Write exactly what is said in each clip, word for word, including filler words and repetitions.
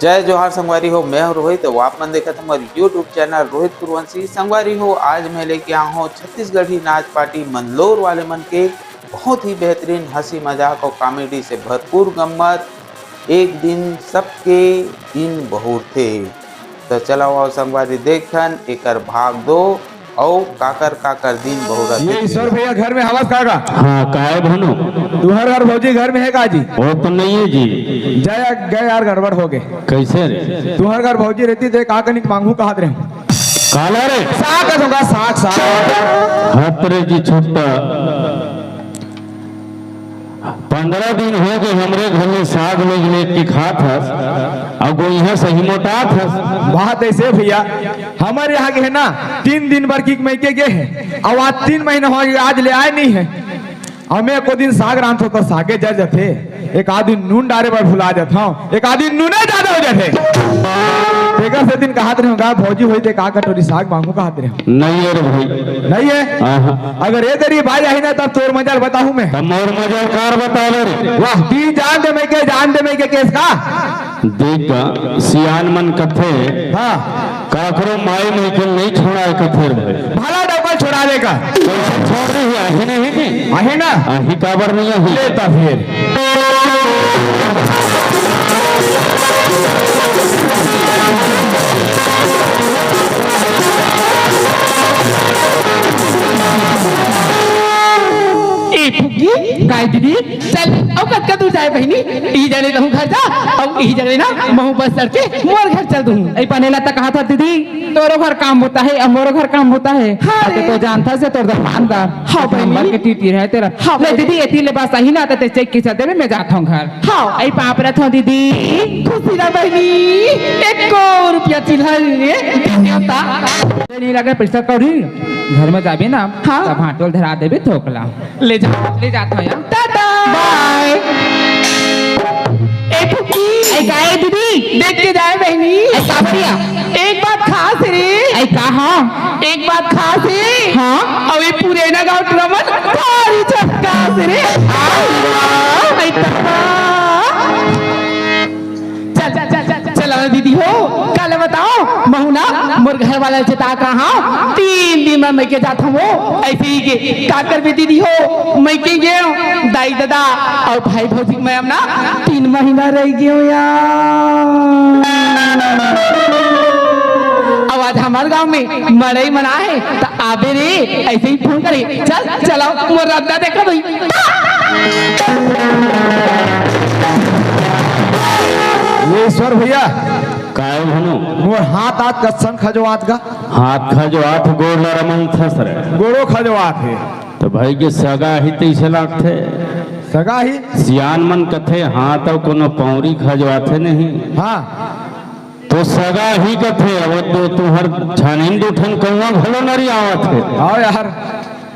जय जोहार संगवारी हो, मैं हूं रोहित, अउ आप मन देखत हव हमर YouTube चैनल रोहित कुरवंशी। संगवारी हो, आज मैं लेके आए हूं छत्तीसगढ़ी नाच पार्टी मंदलोर वाले मन के बहुत ही बेहतरीन हंसी मजाक अउ कॉमेडी से भरपूर गम्मत। एक दिन सबके दिन बहुरथे। त चलव संगवारी देखन एकर भाग दो अउ काकर काकर दिन बहुरथे। ये ईश्वर भैया घर में हवस का गा? हाँ, काय भनू? तुम्हर घर भौजी घर में हे का जी? वो तो नहीं है जी। जय गए यार, गड़बड़ हो गए। कैसे रे? तुम्हर घर भौजी रहती तो का कनिक मांगू कहत रहे। काला रे? साग का दूंगा, साग, साग। हत रे जी छुट्टा। पंद्रह दिन हो गए हमरे घर में साग लोग लेके खात हस, अउ गोइहा सही मोटात हस। बात ऐसे भैया, हमर यहाँ के है ना, तीन दिन बर की मइके गे है, अउ आज तीन महीना हो गया, आज ले आए नहीं है। अउ मैं एको दिन साग रांधथों त सागे जर जथे, एक आध दिन नून डारे बर भुला जथंव, एक आध दिन नूने ज्यादा हो जाथे। तेकर से दिन कहत रहे हों, भौजी होई ते का कटोरी साग मांगू कहत रहे हों। नहीं है रे भाई। नहीं है? आहा। अगर ए दरी भाई आही ना, तब तोर मजा ल बताहूं मैं। तब मोर मजा ल कार बतावे रे। वाह, तीन जान दे मइके, जान दे मइके केस का। देख गा, सियान मन कथे, हाँ। काकरो माई मइके नहीं छोड़ाए कथे रे भाई। भला डबल छोड़ा देगा। कैसे छोड़ रही है? आही नहीं है कि? आही ना? आही काबर नहीं आही? लेता फिर। ए फुग्गी, काय दीदी, चल, अउ कतका दूर जाए बहिनी, इही जगह ले तहूं घर जा, अउ इही जगह ले ना, महूं बस चढ़ के मोर घर चल दूं। ए पनेला त कहा था दीदी, तोरो घर काम होता है, अउ मोरो घर काम होता है। हाँ अब रे। तो जानता से तोर दरमान दा। हाँ बहिनी। नंबर के टीटी रहे तेरा। हाँ ले बहिनी। दीदी, एती ले बस आही ना, त ते चेक के चल देबे, मैं जात हूं घर। हाँ। ए पाँव परत हूं दीदी। खुशी रह बहिनी, एको रुपया चिल्हर रे, देवता। नहीं लगे पैसा कौड़ी, घर में जाबे ना, हाँ। तब हाथों ल धरा देबे थोकला। ले जा, ले जात हूं यार। टाटा। बाय। ए फुकी। ए, का ए दीदी? देख के जाए बहिनी। ए, का बढ़िया? एक बात खास रे। ए, का हाँ? एक बात खास रे। हाँ? अउ ए पुरैना गांव टूरा मन भारी झक्कास रे। आ, ए तब्बा। चल, चल, चल, चल, चल, चल, दीदी हो, काला बताओ, महूं ना मोर घर वाला ल जता कहा, तीन दिन में मइके जात हूं, ऐसे ही के, का करबे दीदी हो, मइके गेंव, दाई ददा अउ भाई भौजी के मया म ना तीन महीना रह गेंव यार। अउ आज हमर गांव में मड़ई मना हे, त आबे रे, ऐसे ही फोन करे, चल, चलाओ, मोर रद्दा देखा भाई। ये ईश्वर भैया, काय भनू? मोर हाथ आत कसन खजवात गा? हाथ खजवात, गोड़ ल रमंथस रे। गोड़ो खजवात हे। त भाई के सगा ही तइसे लागथे। सगा ही? सियान मन कथे, हाथ अउ कोनो पौरी खजवाथे नहीं। हाँ। तो सगा ही कथे, अब तो तुहर छानिन दू ठन कौआ घलो नरियावत हे। हाँ यार,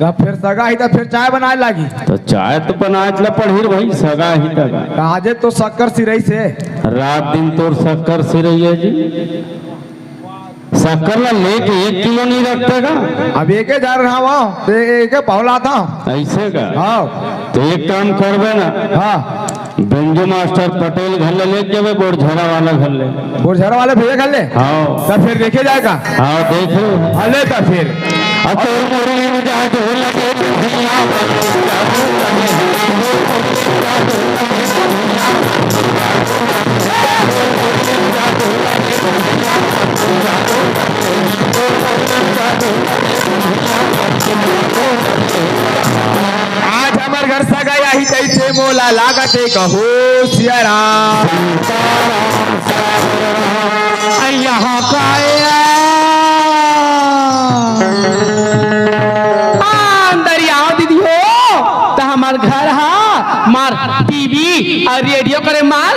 त फेर सगा ही त फेर चाय बनाए लागी। त चाय तो बनाए ला पड़ही रे भाई, सगा ही त। काजे तो शक्कर सिरई से। रात दिन तोर शक्कर सिरई हे जी। शक्कर ला लेके एक किलो नहीं रखते का? अब एके जा रहा हूँ, तो एके पहला था। ऐसे का? हाँ। तो एक काम करबे ना। हाँ। बेंजू मास्टर पटेल घर ले लेके जाबे, बोरझरा वाला घर ले। बोरझरा वाले भैया घर ले? हाँ। तब फिर देखे जाएगा। हाँ, देख लो। हाँ, ले तब फिर। अब तोर मुरली में जा ढोल लगे, आज हमर घर सगाई आही तइसे मोला लागत हे कहो सिया राम। यहाँ का आया? आ, अंदर आओ दीदी हो, त हमर घर हा मार टीवी अउ रेडियो करे मार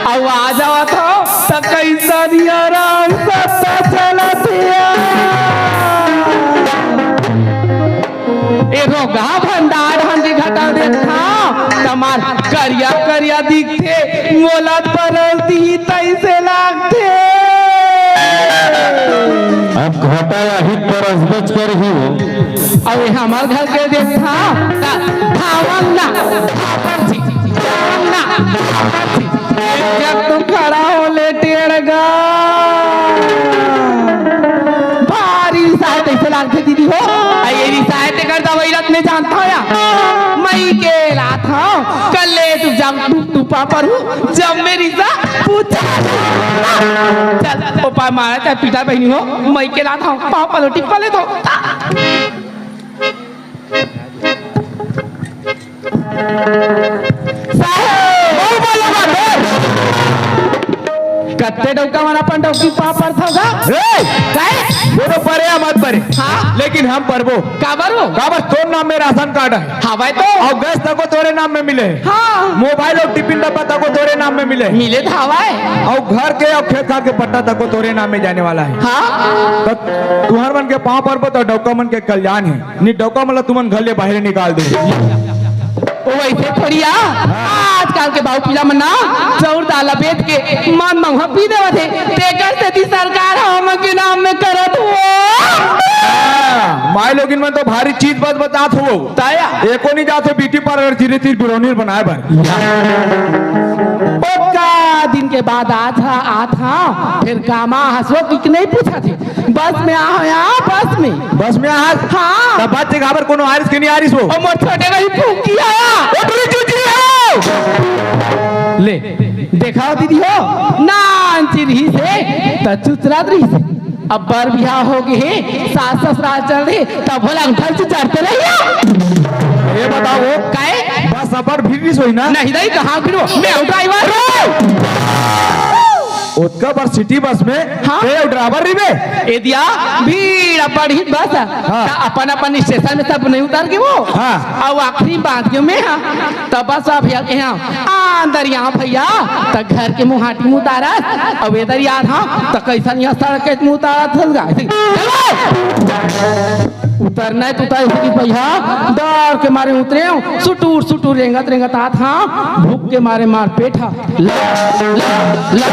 अउ आ जावत हो त कैसन आराम से चलत हे। ए रोगहा भंडार हम के घटा देत हव, त मार करिया करिया दिखथे, मोला परस दिही तइसे लागथे। अब घटा आही परसबेच करही वो। अउ ए हमर घर के देखथा, त धावन ना, धावन जी, धावन ना, जानत हव या, मइके लात हव, कल्ले तू जब टुप टुपा पर हूँ, जब मेरी सा पूछा। चल, ओ पार मारा, चाहे पीटा बहिनी हो, मइके लात हव, पाँव पलोटी पले तो। साहेब! कत्ते डौका मन अपन डौकी पाँव परथव गा? ए! काय? वो तो परे या मत परे। हाँ? लेकिन हम परबो। काबर वो? काबर तोर नाम में राशन कार्ड हे। हवय तो। अउ गैस तको तोरे नाम में मिले हे। हाँ। मोबाइल अउ टिफिन डब्बा तको तोरे नाम में मिले हे। मिले तो हवय। अउ घर के अउ खेत खार के पट्टा तको तोरे नाम में जाने वाला हे। हाँ। त तुंहर मन के पाँव परबो त डौका मन के कल्याण हे। नी डौका मन ला तुमन घर ले बाहिर निकाल दे। ओ वइसे थोड़ी आ, आजकल के बाऊ पीला मन ना चाउर दाल ला बेच के मन मउहा पी देवत हे, तेकर सेती सरकार ह हमन के नाम में करत हो। हाँ, माई लोगिन मन तो भारी चीज बस बतात हो। ताया। एको नी जात हो ब्यूटी पार्लर चिरे तीर बिरौनी बनाए बर। ओ का दिन के बाद आत हा, आत हा, फेर कामा हसो किक नहीं पूछत हे। बस में आ हो या, बस में। बस में आ? हाँ। त बस से काबर कोनो आरिस के नहीं आरिस हो? ओ मोर छोटे भाई फूंकी आया। ओ टुरी चुची हो। ले, देखा हो दीदी हो, नान चिरही से त चुचरात रही से। अब बर बिहाव हो गे हे, सास ससुराल चल दे, तब भला अंगठा से चढ़ते नहीं है। ये बताओ। काय? बस अबर फिर नहीं सोई ना? नहीं, नहीं, कहाँ फिरो? मैं हूँ ड्राइवर। ओतका बर सिटी बस में हाँ। ते अउ ड्राइवर रहिबे? ए दिया, भीड़ अब्बड़ ही बस। हाँ। त अपन अपन स्टेशन में सब नहीं उतर गे वो। हाँ। अउ आखिरी बात के में हाँ। त बस अब भैया के हाँ, आ, अंदर यहाँ भैया, त घर के मुहाटी में उतारत, अउ एदर याद हाँ, त कैसन यहाँ सड़क के मुँह उतारत हस गा। चलो। उतरना हे त उतर, इसी की भैया, डर के मारे उतरे हूँ, सुटुर सुटुर रेंगत रेंगत आत हाँ, भूख के मारे मार पेट हा। ला, ला, ला,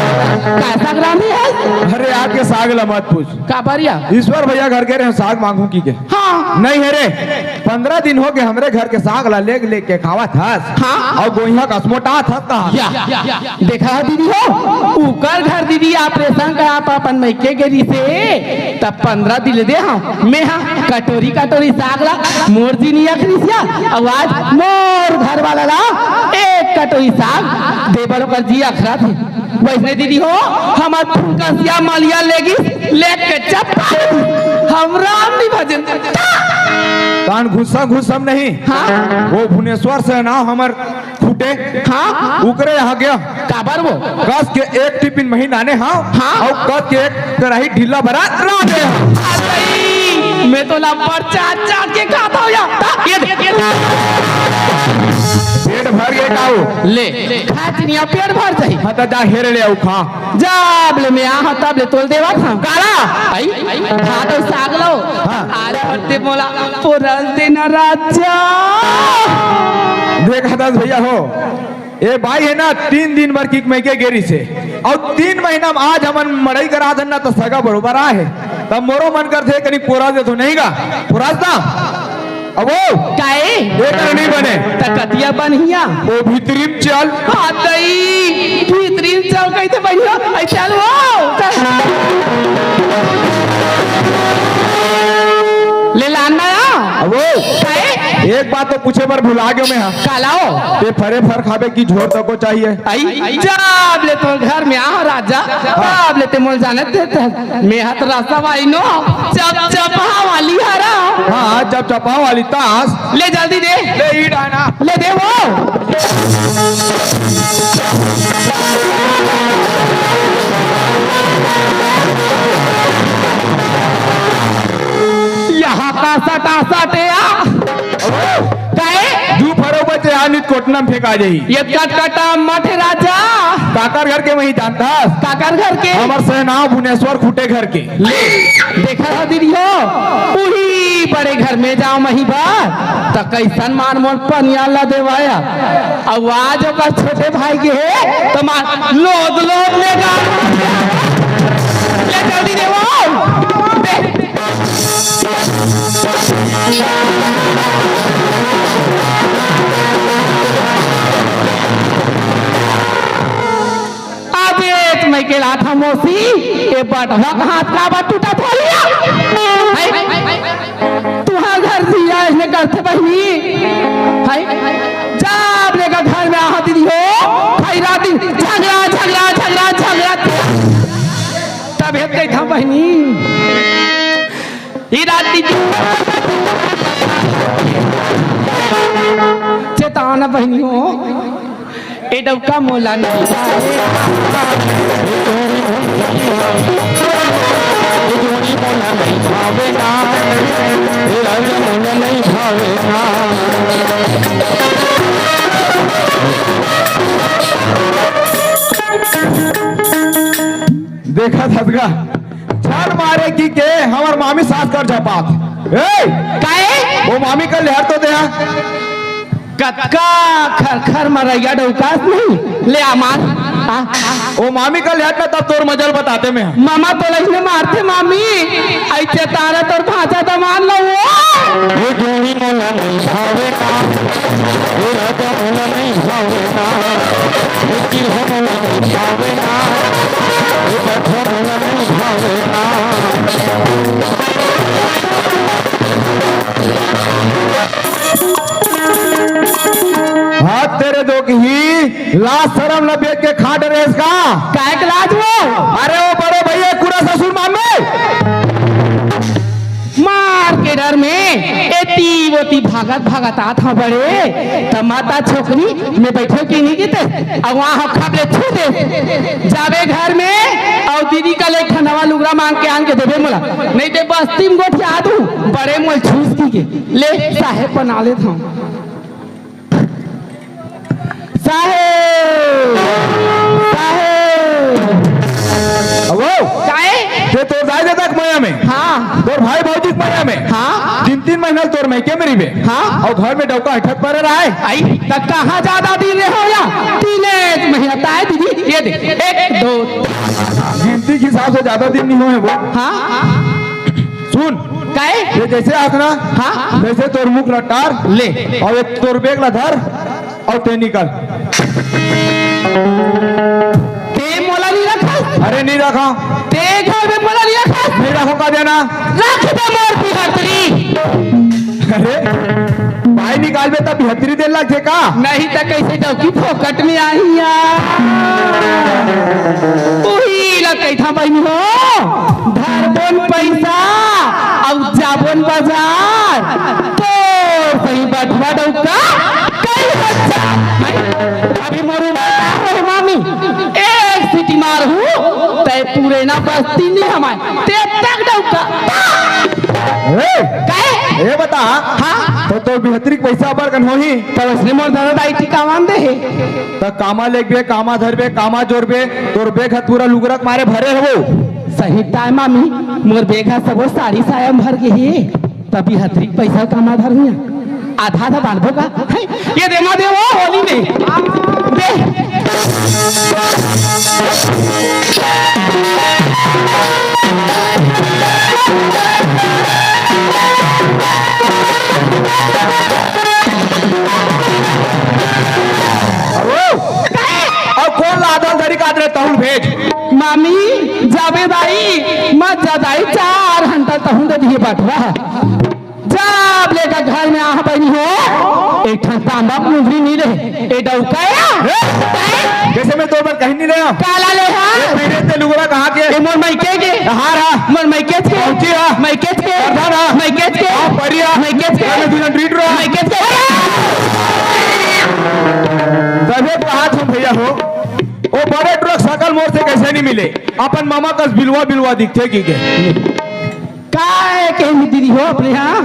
कैसा ग्रामी है? अरे, आज के साग ला मत पूछ। काबर या? ईश्वर भैया घर के रहे, साग मांगू की के? हाँ। नहीं हे रे, पंद्रह दिन हो गे हमरे घर के साग ला लेग लेग के खावत हस। हाँ। अउ गोइहा कस मोटात हस कहा। या, या, या। देखा हो दीदी हो, उकर घर दीदी ऑपरेशन करा अपन मइके गे रिसे, त पंद्रह दिन ले दे हाँ, में हाँ कटोरी कटोरी साग ला मोर जी नी अखरिस या, अउ आज मोर घर वाला ला एक कटोरी साग दे बर ओकर जी अखरत हे। वइसने दीदी हो, हमर फुलकसिया मलिया लेगिस, लेग के चप्पा, हमरा नी भजन। कान घुसा घुसम नहीं। हाँ। वो भुवनेश्वर से ना हमर खुटे। हाँ। उकरे यहाँ गया। काबर वो? कस के एक टिफिन महीना ने हाँ। हाँ। अउ कस के एक कढ़ाई ढीला भरा रांधे हाँ। अरे, में तो लंबर चाट चाट के खाता हूँ यार। ये देख, ये देख। पेट भर गए का वो? ले, खा चिनिया पेट भर जाही। हाँ, त जा हेर ले अउ खा। जब ले में आहा, तब ले तोल देवत हंव। काला? आई? भात अउ साग लो। हाँ। आज फटते मोला पोरल देना राजा। देख हदस भैया हो, ए बाई हे ना, तीन दिन बर किक मइके गे रिसे। अउ तीन महीना में आज हमन मड़ई करा देन ना, त सगा बरोबर आहे। तब मोरो मन करथे, कनी पोरा दे तो नहीं गा? पोरा दा? अब वो काहे? एकर नहीं बने। त कतिया बनहिया? वो भीतरी में चल। हाँ, दई, भीतरी में चल, कइसे बनिया? आई चल वो, चल। ले लाना आ। अब वो काहे? एक बात तो पूछे बर भुला गयो मैं, हाँ। काला हो? ते फरे फर खाबे कि झोर तको चाहिए? आई, जब ले तो घर में आ राजा, हाँ। तब ले ते मोल जानत देते। में हत रसवाई नो, चपचपहा वाली हरा। हाँ, चपचपहा वाली तास। ले जल्दी दे। ले ई डाना। ले दे वो। यहाँ का सटा सटे आ। काहे? दू फरो बचे आनित कोटना में फेंका जाही। ये कटकटा मत राजा। काकर घर के वही जानता? काकर घर के? हमर सेना भुवनेश्वर खुटे घर के। ले, देखा था दीदी हो, उही बड़े घर में जाओ मही बार, त कैसन मार मोर पनिया ला देवाया। अउ आज ओकर छोटे भाई के हे, त मार लोद लोद ले गा। ले जल्दी देवो। दे। अबे, मैं के लाथा मौसी, ए बटवा के हाथ काबर टूटत हो लिया? हैं? तुहार घर जिया इसने करथे बहिनी। हाय, जब ले का घर में आहा दीदी हो, हाय रात दिन झगड़ा, झगड़ा, झगड़ा, झगड़ा। तब हे कहिथंव बहिनी, ए रात दिन चेताना बहिनी हो। ए डउका मोला नहीं भावे। देखत हस गा, झन मारे कि के हमर मामी सास कर झपात। ए! काहे? वो मामी कर लेहर तो दे। कतका खरखर मरइया डउकास नहीं, ले आ मार। आ, आ। ओ मामी का लेहत ना, तब तोर मजल बताते में। मामा तोला इसने मारथे मामी, अइसे तारा तोर भांचा दमान लो वो। ये जोड़ी मोला नहीं भावे ना, ये राजा मोला नहीं भावे ना, ये किल्हो मोला नहीं भावे ना, ये बच्चा मोला नहीं भावे ना। हाथ तेरे दो की ही लाज शरम न बेच के खा डरे इसका। काय के लाज वो? अरे वो बड़े भैया कुरा ससुर मामे। मार के डर में एती ओती भागत भागत आत हंव बड़े, त माता छोकरी में बैठे की नहीं गिते, अब वहाँ खबरे छू दे जावे घर में, अउ दीदी का ले एक ठन नवा लुगरा मांग के आन के देबे मोला, नहीं ते बस्ती में गोठिया दू बड़े मोल छूस की के। ले साहेब बना लेत हंव। साहेब! साहेब! अबो! काहे? ते तोर दाई ददा के मया में। हाँ। तोर भाई भौजी के मया में। हाँ। तीन तीन महीना तोर मइके में रहिबे। हाँ। अउ घर में डौका हटत परे रहे। आई, त कहाँ ज्यादा दिन रहे हो या? तीन एक महीना ताय दीदी, ये दे, एक, दो। गिनती के हिसाब से ज्यादा दिन नहीं होए वो। हाँ। सुन। काहे? ये जैसे आखना, हाँ। जैसे तोर मुख ला टार, ले। अउ ये तोर बेग ला धर, अउ ते निकल। ते मोला नहीं रखा? अरे नहीं रखा। ते घर में मोला नहीं रखा? नहीं रखो का देना? रख दे मोर बिहतरी। अरे, भाई निकालबे तब बिहतरी दे लग का? नहीं त कैसे डौकी फोकट में आही यार। उही ला कहिथंव बहिनी हो, धरबोन पैसा अउ जाबोन बाजार, तोर सही बटवा डौका कई हजार। अभी मोर उमर का होए मामी, एक सीटी मारहूँ, तै पूरे ना बस्ती नहीं हमारे, ते तक डौका। ए, काहे? ए बता, हाँ? तो तोर बिहतरी के पैसा अबर कन होही। तब इसने मोर दादा दाई टिकावन दे हे। त कामा लेगबे, कामा धरबे, कामा जोरबे, तोर बेग ह पूरा लुगरा के मारे भरे हवो। सही ताय मामी, मोर बेग ह सबो साड़ी साया म भर गे हे। त बिहतरी के पैसा कामा धरही, आधा आधा बांटबो का? हैं? ये दे ना दे वो होली में। दे। अरे, अउ कोन ला आधा धरी काट रहे, तहूँ भेज। मामी, जाबे दाई, मत जा दाई, चार घंटा तहूँ दे दिए बटवा। जब ले का घर में आहा बहिनी हो, एक ठन तांबा मुंदरी मिले, ए डौका या? ए? जैसे मैं तोर बर कहीं नहीं ले आया। काला ले हा? ये पीरे ते लुगरा कहाँ के? ए मोर मइके के। हार हा? मोर मइकेच के। कौची हा? मइकेच के। करधन हा? मइकेच के। हाँ, परी हा? मइकेच के। अरे, दुल्हन रीट रहा। मइकेच के। तबे कहा तुम भैया हो, ओ बड़े ट्रक सकल मोर से कैसे नहीं मिले? अपन मामा कस बिलवा बिलवा दिखथे की के। काय कही दीदी हो अपने यहाँ?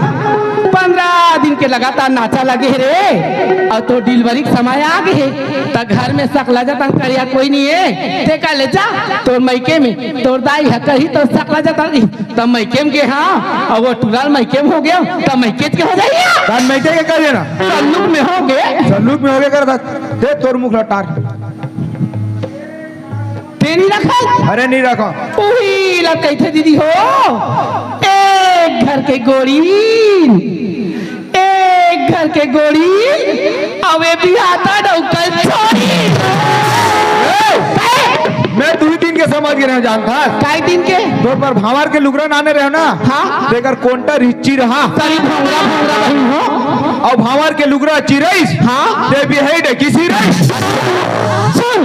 पंद्रह दिन के लगातार नाचा लगे हे रे, अउ तोर डिलीवरी के समय आ गे हे, त घर में सकला जतन करिया कोई नहीं हे, ते का ले जा तोर मइके में, तोर दाई ह कही तोर सकला जतन, त मइके में गे हाँ, अउ वो टुरा ल मइके में हो गया, त मइकेच के हो जाइए। त मइके के कर देना। सल्लुक में हो गे। सल्लुक में हो गे कर दा। दे तोर मुख ला टार। ते नहीं रखा? अरे नहीं रखा। उही ला कहिथे दीदी हो, एक घर के गोड़ी, एक घर के गोड़ी, अउ ए बिहाता डौकल छोड़ी। ए, मैं दुई दिन के समझ गे रहेंव जानथस। काय दिन के? तोर बर भांवर के लुगरा नाने रहेंव ना। हाँ। तेकर कोंटा रिच्ची रहा। सरी भौंरा भौंरा बहिन हो। अउ भांवर के लुगरा चिरइस, हाँ। ते बिहई डे किसी रइस। सुन,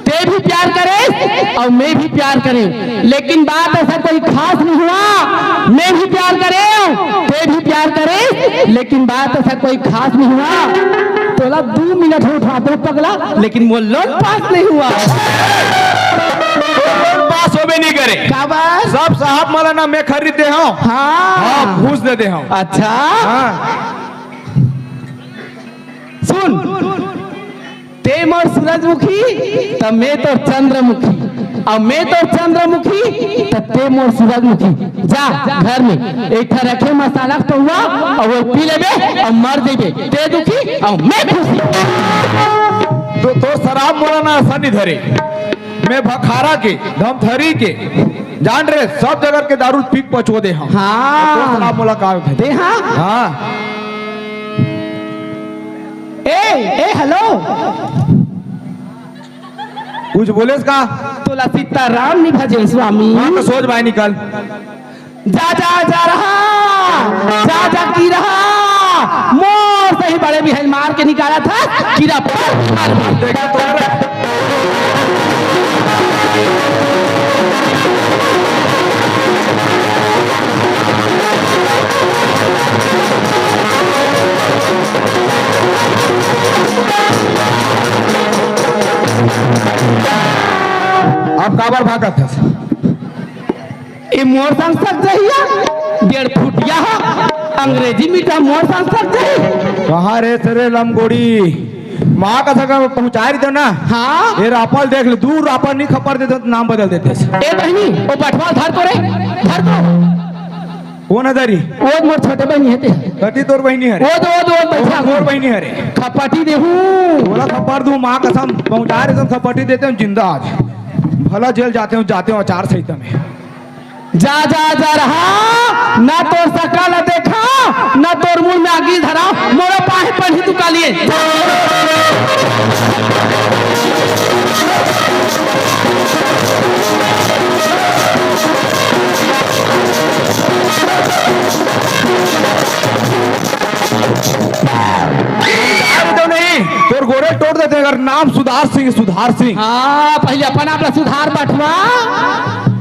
ते भी प्यार करेस अउ मैं भी प्यार करेंव, लेकिन बात ऐसा कोई खास नहीं हुआ। मैं भी प्यार करेंव, ते भी प्यार करेस, लेकिन बात ऐसा कोई खास नहीं हुआ। तोला दू मिनट हो उठा दो पगला, लेकिन वो लोन पास नहीं हुआ। लोन पास होबे नहीं करे। काबर? सब साहब मन ला ना मैं खरीद दे हंव। हाँ। हाँ, घूस दे दे हंव। अच्छा। हाँ। सुन, ते मोर सूरजमुखी, त मैं तोर चंद्रमुखी, अउ मैं तोर चंद्रमुखी, त ते मोर सूरजमुखी। जा घर में एक ठा रखे मसाला के पौवा, अउ वो पी लेबे, अउ मर जइबे। ते दुखी, अउ मैं खुशी। तो, तोर शराब मोला ना असन नइ धरे। मैं भखारा के, धमथरी के, जान रे, सब जगह के दारू पी के पचो दे हंव। हाँ। तोर शराब मोला का धरे? दे हाँ। हाँ। ए, ए, हेलो। कुछ बोलेस का? तोला सीताराम नइ भजे स्वामी। हाँ, तो सोच भाई निकल। जा, जा, जा रहा, जा, जा की रहा। मोर सही बड़े बिहन मार के निकाला था, कीरा पर मार दे। देखा तो रे। अब काबर भागत हस? ए मोर संग सक जहिया, डेढ़ फुटिया हा, अंग्रेजी मीठा मोर संग सक जही। कहाँ रे सरे लमगोड़ी? माँ का सका पहुँचा रही तो ना? हाँ। ये रापल देख ले, दूर रापल नहीं खपर देते तो नाम बदल देते। ए बहनी, वो बटवा धर तो रे, धर तो। कौन है दारी? वो मोर छोटे बहनी है ते। कती तोर बहनी है रे? वो दो, वो दो, वो बैठा। मोर बहनी है रे। खपटी देहूँ। बोला खपर दूँ, माँ कसम, पहुँचा रहे तो खपटी देते हैं जिंदा आज। भला जेल जाते हो, जाते हो आचार संहिता में। जा, जा, जा रहा, ना तोर सका ला देखा, ना तोर मुंह में आगी धरा, मोरो पाहे पढ़ी तू कालिए। जाए तो नहीं, तोर गोरे टोट देते अगर नाम सुधार सिंह, सुधार सिंह। हाँ, पहले अपन आप ला सुधार बटवा।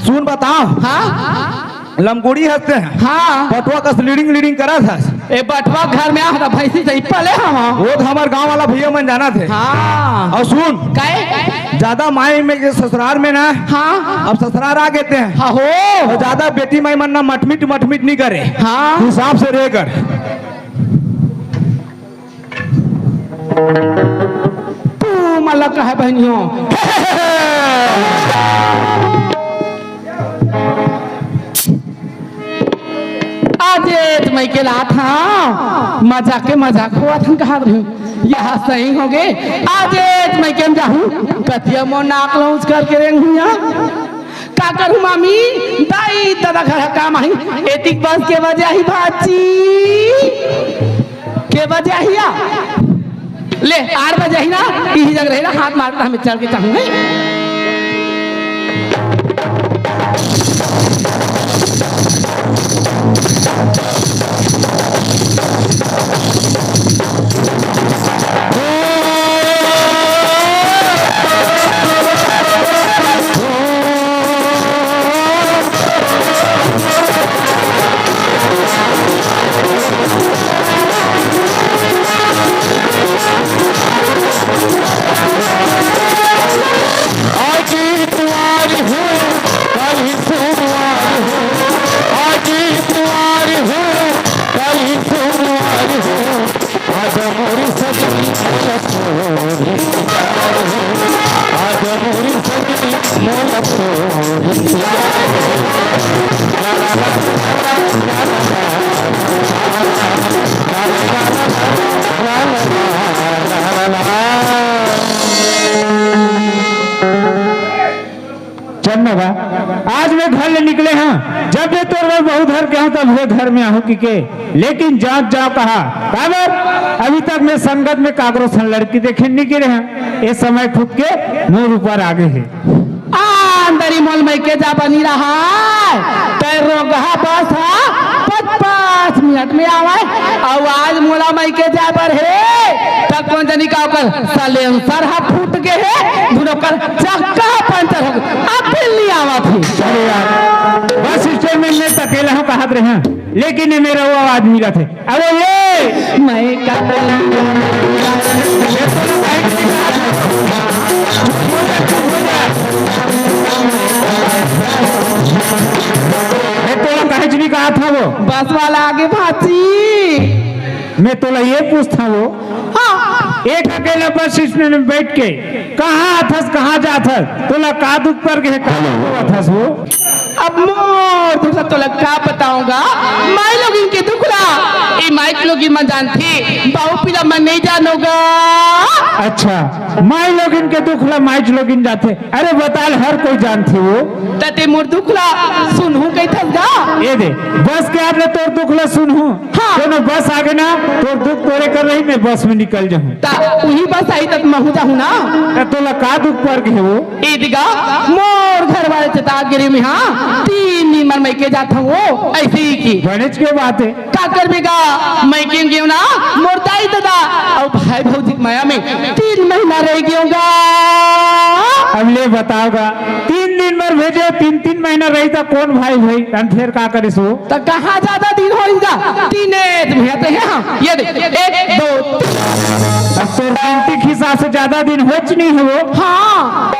सुन बताओ। हाँ? लमगोड़ी हंसते हैं। हाँ। बटवा कस लीडिंग लीडिंग करा था। ए बटवा घर में आ, भैंसी से पले हम। वो तो हमारे गांव वाला भैया मन जाना थे। हाँ। और सुन। काहे? ज्यादा माई में के ससुराल में ना। हाँ। अब ससुराल आ गए थे। हाँ हो। और ज्यादा बेटी माई मन ना मटमिट मटमिट नहीं करे। हाँ। हिसाब से रह कर। तू मलक है बहनियों। आज मैं के लात हाँ, मजाक के मजाक हुआ था कहा रही। यह सही हो गए। आज मैं के जाहूँ, कतिया मोर नाक लौंच करके रेंग हुआ। का करूँ मामी, दाई दादा घर काम आई, एतिक बस के वजह ही भाजी। के बजे आही या? ले, आठ बजे आही ना, इही जग रहे ना, हाथ मारता हमें चढ़ के चाहूंगे। आज इतवार है, कल सोमवार है। आज इतवार है, कल सोमवार है। आज मोर सजनी मोला तोर इंतजार है। आज मोर सजनी मोला तोर इंतजार है। चल ना बा, आज मैं घर ले निकले हाँ, जब मैं तोर बर बहू धर के आहूँ, तब मैं घर में आहूँ कि के, लेकिन जात जाव कहा, काबर? अभी तक मैं संगत में काकरो सन लड़की देखे नहीं गिरे हाँ, ये समय खुद के मोर ऊपर आ गए है। आ, अंदरी मोल में के जा बनी रहा, तै रोगहा बस हा, पाँच मिनट में आवय, अउ आज मोला मइके जाय बर हे, त कोन जनी का ओकर सलेंसर ह फूट गे हे, दुनो कर चक्का पंचर हो गे, अब बिल्ली आवत हे। अरे यार, बस स्टैंड में मैं अकेला हूँ, कहत रहे हैं, लेकिन ये मेरा वो आवाज मिलत हे। अरे ये मैं का मैं तोला काहेच नहीं कहा था वो। बस वाला आगे भांची। मैं तोला ये पूछता वो, हाँ। एक अकेला बस स्टैंड में बैठ के कहाँ आथस, कहाँ जाथस, तोला का दुख पर के, का दुख होवत हस वो? अब मोर दुख ला तोला का बताऊंगा, माई लोगिन के दुख ला। ए माई लोगिन मन जानथे, बाऊ पीला मन नहीं जानोगा। अच्छा, माई लोगिन के दुख ला माई लोगिन जानथे। अरे बताल, हर कोई जानथे वो। त ते मोर दुख ला सुनहूं कहिथस गा? ए दे, बस के आत ले तोर दुख ला सुनहूं। हाँ। कोनो बस आगे ना, तोर दुख तोरे कर रही, मैं बस में निकल जाहूं। त उही बस आही त महूं जाहूं ना। त तोला का दुख पर गे वो? ए दे गा, मोर घर वाले चेता गे रहे मैं, हाँ, तीन दिन बर मइके जात हूं वो, ऐसे ही की। बनेच के बात हे। का करबे गा, मइके गेंव ना, मोर दाई ददा अउ भाई भौजी के मया में तीन महीना रह गेंव गा। अब ले बताव गा, तीन दिन बर भेजे, तीन, तीन महीना रही त कोन भाई भाई? तन फेर का करिस वो? त कहाँ जादा दिन होइस गा? तीन एक महीना ते हे, हाँ, ये दे, एक, दो, तीन। अब तोर गिनती के हिसाब से जादा दिन होच नहीं हे वो। हाँ।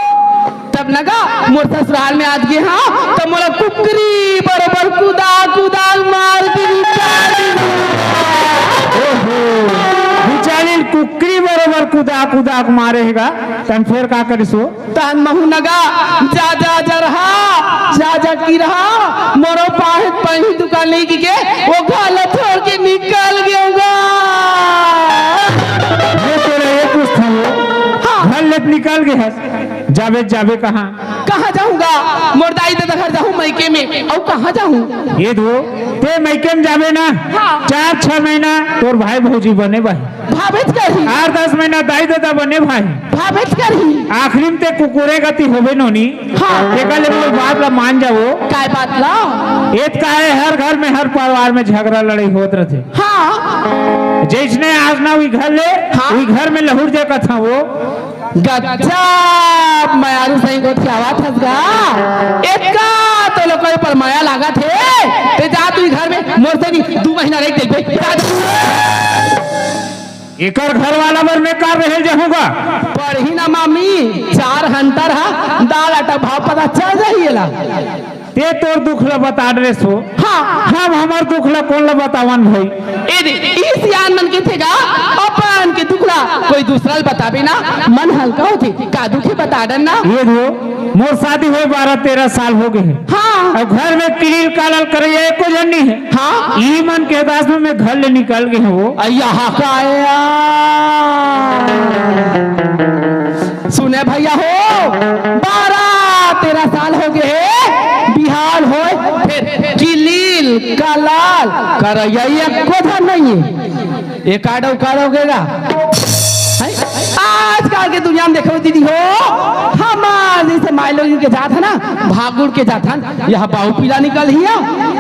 तब न गा, मोर ससुराल में आत गे, हाँ, त मोला कुकरी बरोबर कुदा कुदा मार के निकाल दिस। ओहो, बिचारी कुकरी बरोबर कुदा कुदा के मारे हे गा, तन फेर का करिस वो? तन महूं न गा, जा जा जरहा, जा जा किरहा, मोरो पाहे पहिली दुकान नहीं के, वो घर ला छोड़ के निकल गेंव गा। मैं तोला ये पूछत हूं, हाँ। घर ले निकल गे हस, जाबे, जाबे कहाँ? कहाँ जाहूं गा? मोर दाई ददा घर जाहूं मइके में, अउ कहाँ जाहूं? ये दो, ते मइके में जाबे ना, हाँ। चार छह महीना तोर भाई भौजी बने भाई। भाबेच करही। आठ दस महीना दाई ददा बने भाई। भाबेच करही। आखिरी में ते कुकुरे गति होबे नोनी। हाँ। तेकर ले मोर बात ला मान जावो। काय बात ला? एत का हे, हर घर में, हर परिवार में झगड़ा लड़ाई होत रथे। हाँ। जइसने आज ना उही घर ले, हाँ। उही घर में लहुर जाय कथंव वो। गजब मयारू सही गोठियावत हस गा। एतका तोला कोई पर मया लागत हे, ते जा तू घर में मोर संग दू महीना रह के देखबे। जा, जा। एकर घर वाला बर मैं का रहे जाहूं गा? पढ़ही ना मामी, चार हंटर हा, दाल आटा भाव पता चल जाही एला। ते तोर दुख ला बता डरेस वो। हाँ। हम हमर दुख ला कोन ला बतावन भाई? ए दे, ई सियान मन कहिथे गा, अपन के दुख ला कोई दूसरा ला बताबे ना, मन हल्का होथे। का दुख हे बता डर ना। ये दो, मोर शादी होय बारह तेरह साल हो गे हे। हाँ। अउ घर में किलील कालल करइया एको झन नइ हे। हाँ। ई मन के अरदास में मैं घर ले निकल गे हंव वो। अय्या हा का आया। सुने भइया हो, बारह तेरह साल हो गे हे, बिहाव होय, फेर किलील, कालल करइया एको झन नइ हे। ये का डौका हो गे गा? हैं? आजकल के दुनिया में देखो दीदी हो, हमर जइसे माई लोगिन के जात हन ना, भाग उड़ के जात हन, यहाँ बाऊ पीला निकलही,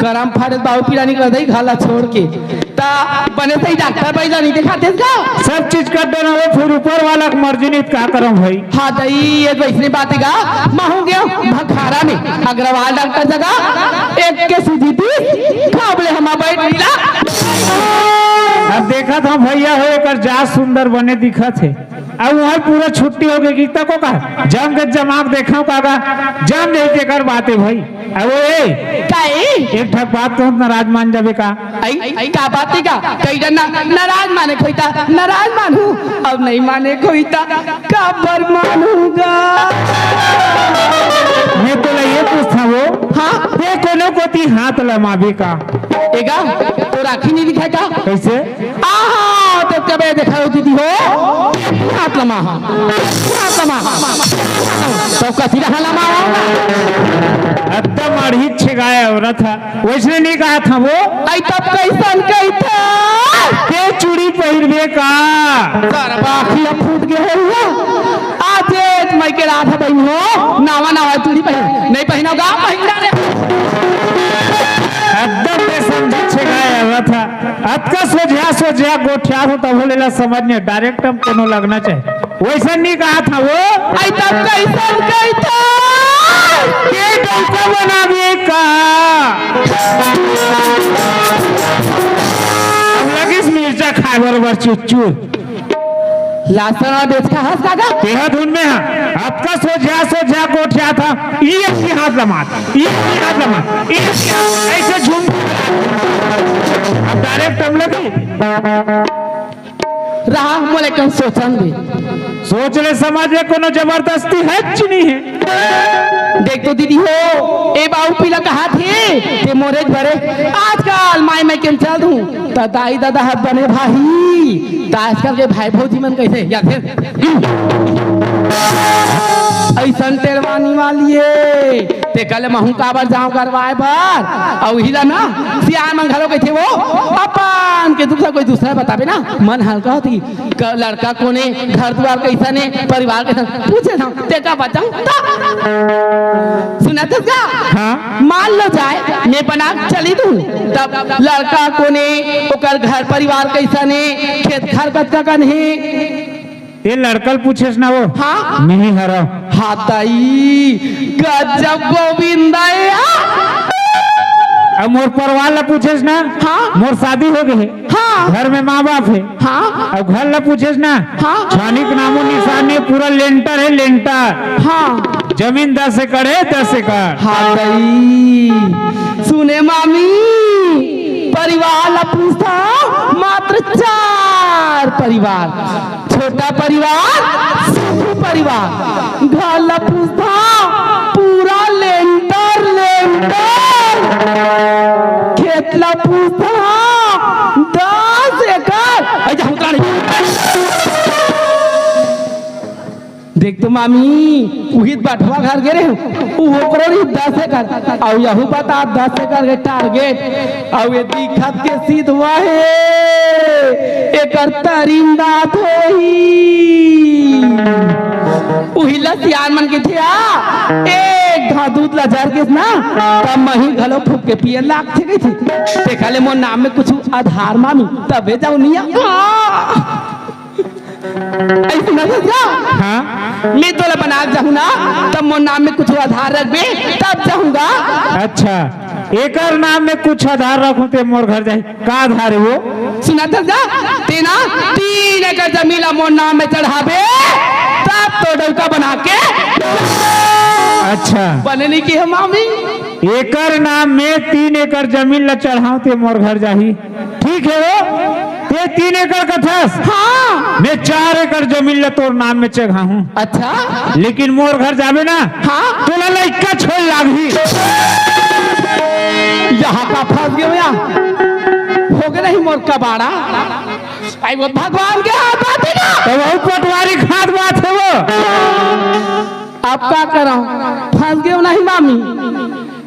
करम फारे बाऊ पीला निकलही, घर ला छोड़ के। त बने सही डॉक्टर बइला नइ देखातेस गा? सब चीज कर देना हो, फेर ऊपर वाला के मर्जी नइ, त का करंव भाई? हाँ दई, ये तो अइसने बात हे गा, महूं गेंव भखारा में, अग्रवाल डॉक्टर जगा, एक के सूजी दीस, खाबले हमा बैठ लीला। अब देखत हंव भइया हो, एकर जात सुंदर बने दिखत हे। अब उहर पूरा छुट्टी हो गे, गीता को का जम के जमा के देखंव का गा, जम जाही तेकर बात हे भाई। अब ओ ए, काई? एक ठक बात कहंव त नाराज मान जाबे का? आई, आई, का बात हे का? कहि डर ना, नाराज माने के होही त नाराज मानहूं, अब नइ माने के होही त काबर मानहूं गा? मैं तोला ये पूछथंव वो, हाँ? ते कोनो कोती हाथ लमाबे का? ए गा, तोर आँखी नइ दिखय का? कइसे? आहा, त कबे देखंव दीदी हो, हाथ लमाहूं, हाथ लमाहूं, त कति रहा लमाहूं। एकदम अड़ही छेगाय औरत हे। वइसने नइ कहत हंव वो। अई तब कइसन कहिथस? ते चूड़ी पहिरबे का? सरबा आँखी फूट गे हे भइया। आज मइके रात हे बहिनी हो, नावा नावा चूड़ी पहिर, नइ पहिरंव गा, पहिर रे। एकदम बेसमझी छेगाय अतका सोझा सोझा गोठियात हो तभो ले ला समझ नहीं, डायरेक्ट हम कोनो लगना चाहे। वैसा नहीं कहा था वो। आई तब कैसन कहता? के डौका बनावे का? अब लगिस मिर्चा खाए बरोबर चुचू। लासन और बेच का हंस काका? तेरा धुन में है। अतका सोझा सोझा गोठियात हा। ये एक ही हाथ लमात, ये एक ही हाथ लमात, ये एक ही हाथ, ऐसे झूम। अब डायरेक्ट हम लोग रहा, मोले कम सोचन दे। सोच ले, समाज में कोनो जबरदस्ती है कि नहीं है? देख तो दीदी हो, ए बाऊ पीला कहा थे, ते मोरे भरे। आजकल माई मैं केम चल दूं, त दाई दादा हाथ बने भाई, त आजकल के भाई भौजी मन कैसे या फिर ऐसन टेरवानी वाली है। ते कल महू काबर जाऊं करवाए बर, अउ हिला ना सियान मन घलो कहिथे वो अपन के दुख ला कोई दूसरा बताबे ना, मन हल्का होती। क-, लड़का कोने, घर दुआर कैसन हे, परिवार कैसन, पूछे ना, तेका बताऊं त? सुनत हस का? हाँ। मान लो जाए, मैं बना के चली दूं, तब लड़का कोने, ओकर घर परिवार कैसन हे, खेत खार कतका कन हे? ये लड़का ल पूछेस ना वो? हाँ। नहीं हरा। हाथई, गजब गोविंदा हे यार। अब मोर परिवार ला पूछेस ना? हाँ। मोर शादी हो गए हे। हाँ। घर में माँ बाप हे। हाँ। अब घर ला पूछेस ना? हाँ। छानी के नामो निशान नहीं, पूरा लेंटर हे, लेंटर। हाँ। जमीन दस एकड़ हे, दस एकड़। हाँ दई, सुने मामी, परिवार ला पूछता, मात्र चार परिवार, छोटा परिवार, सुखी परिवार, घर ला पूछता, पूरा लेंटर, लेंटर। खेत ला पूछता दस एकड़। ऐ जा, उतरा नहीं। देख तो मामी, उहित बटवा घर गे रहे, उ ओकरो रही दस एकड़, अउ यहू बता दस एकड़ के टारगेट, अउ ये दिखत के सीध वहे, एकर तरिंदा थोही। उही ला सियान मन के थे आ, एक घा दूध ला जर के ना, तब मही घलो फूक के पिए लागथे कहिथे। तेखा ले मोर नाम में कुछ आधार मामी, तबे जाऊं निया। ऐसे ना जा। हाँ। मैं तोला बना के जाहूं ना, तब मोर नाम में कुछ आधार रखबे, तब जाहूंगा। अच्छा, एकर नाम में कुछ आधार रखूं ते मोर घर जाही। का आधार हे वो? सुनत हस गा, ते ना तीन एकड़ जमीन ला मोर नाम में चढ़ाबे, तब तो डौका बना के। अच्छा। बने नहीं की हे मामी? एकर नाम में तीन एकड़ जमीन ला चढ़ाऊं ते मोर घर जाही। ठीक हे वो, ते तीन एकड़ कथस। हाँ। मैं चार एकड़ जमीन ला तोर नाम में चघाहूं। अच्छा। लेकिन मोर घर जाबे ना, हाँ। तोला लइका छोड़ लागही। यहाँ का फंस गए भैया, हो गए नहीं मोर कबाड़ा। आई वो भगवान के हाथ बात हे ना। तो वो पटवारी खाद बात हे वो। अब का करंव, फंस गए नहीं मामी।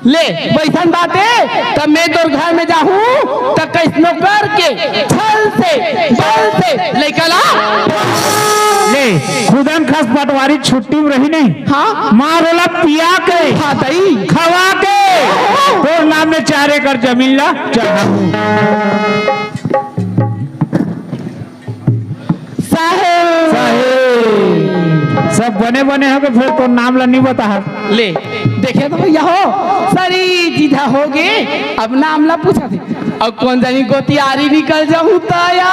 ले, वैसन बात हे, तब मैं तोर घर में जाहूं, त कैसनो करके, छल से, बल से, लइका ला। ले, खुदन खस पटवारी छुट्टी में रही नहीं। हाँ। मार ओला पिया के, हाँ, दई। खवा के, ओहो। तोर नाम में चार एकड़ जमीन ला चढ़ाहूं। साहेब। साहेब। सब बने बने हो के फेर तोर नाम ला नहीं बता। ले, देखे तो भैया हो, सारी चीजा हो गे, अब नाम ला पूछा थे। अब कोन जानी गोतियारी निकल जाहूं त या।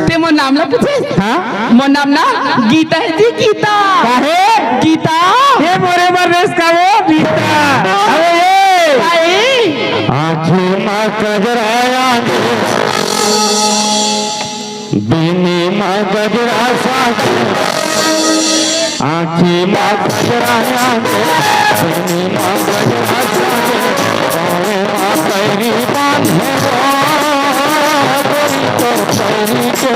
ते मोर नाम ला पूछे? हाँ? मोर नाम ना गीता हे जी, गीता। काहे? गीता। ये मोरे बर रेस का वो गीता। अरे ये। भाई। आँखी मा कजरा आगे, बिनी मा गजरा सागे, आँखी मा गजरा आगे, बिनी मा गजरा सागे, पाँवे मा पैरी बांधे रो, गोरी तो पैरी के,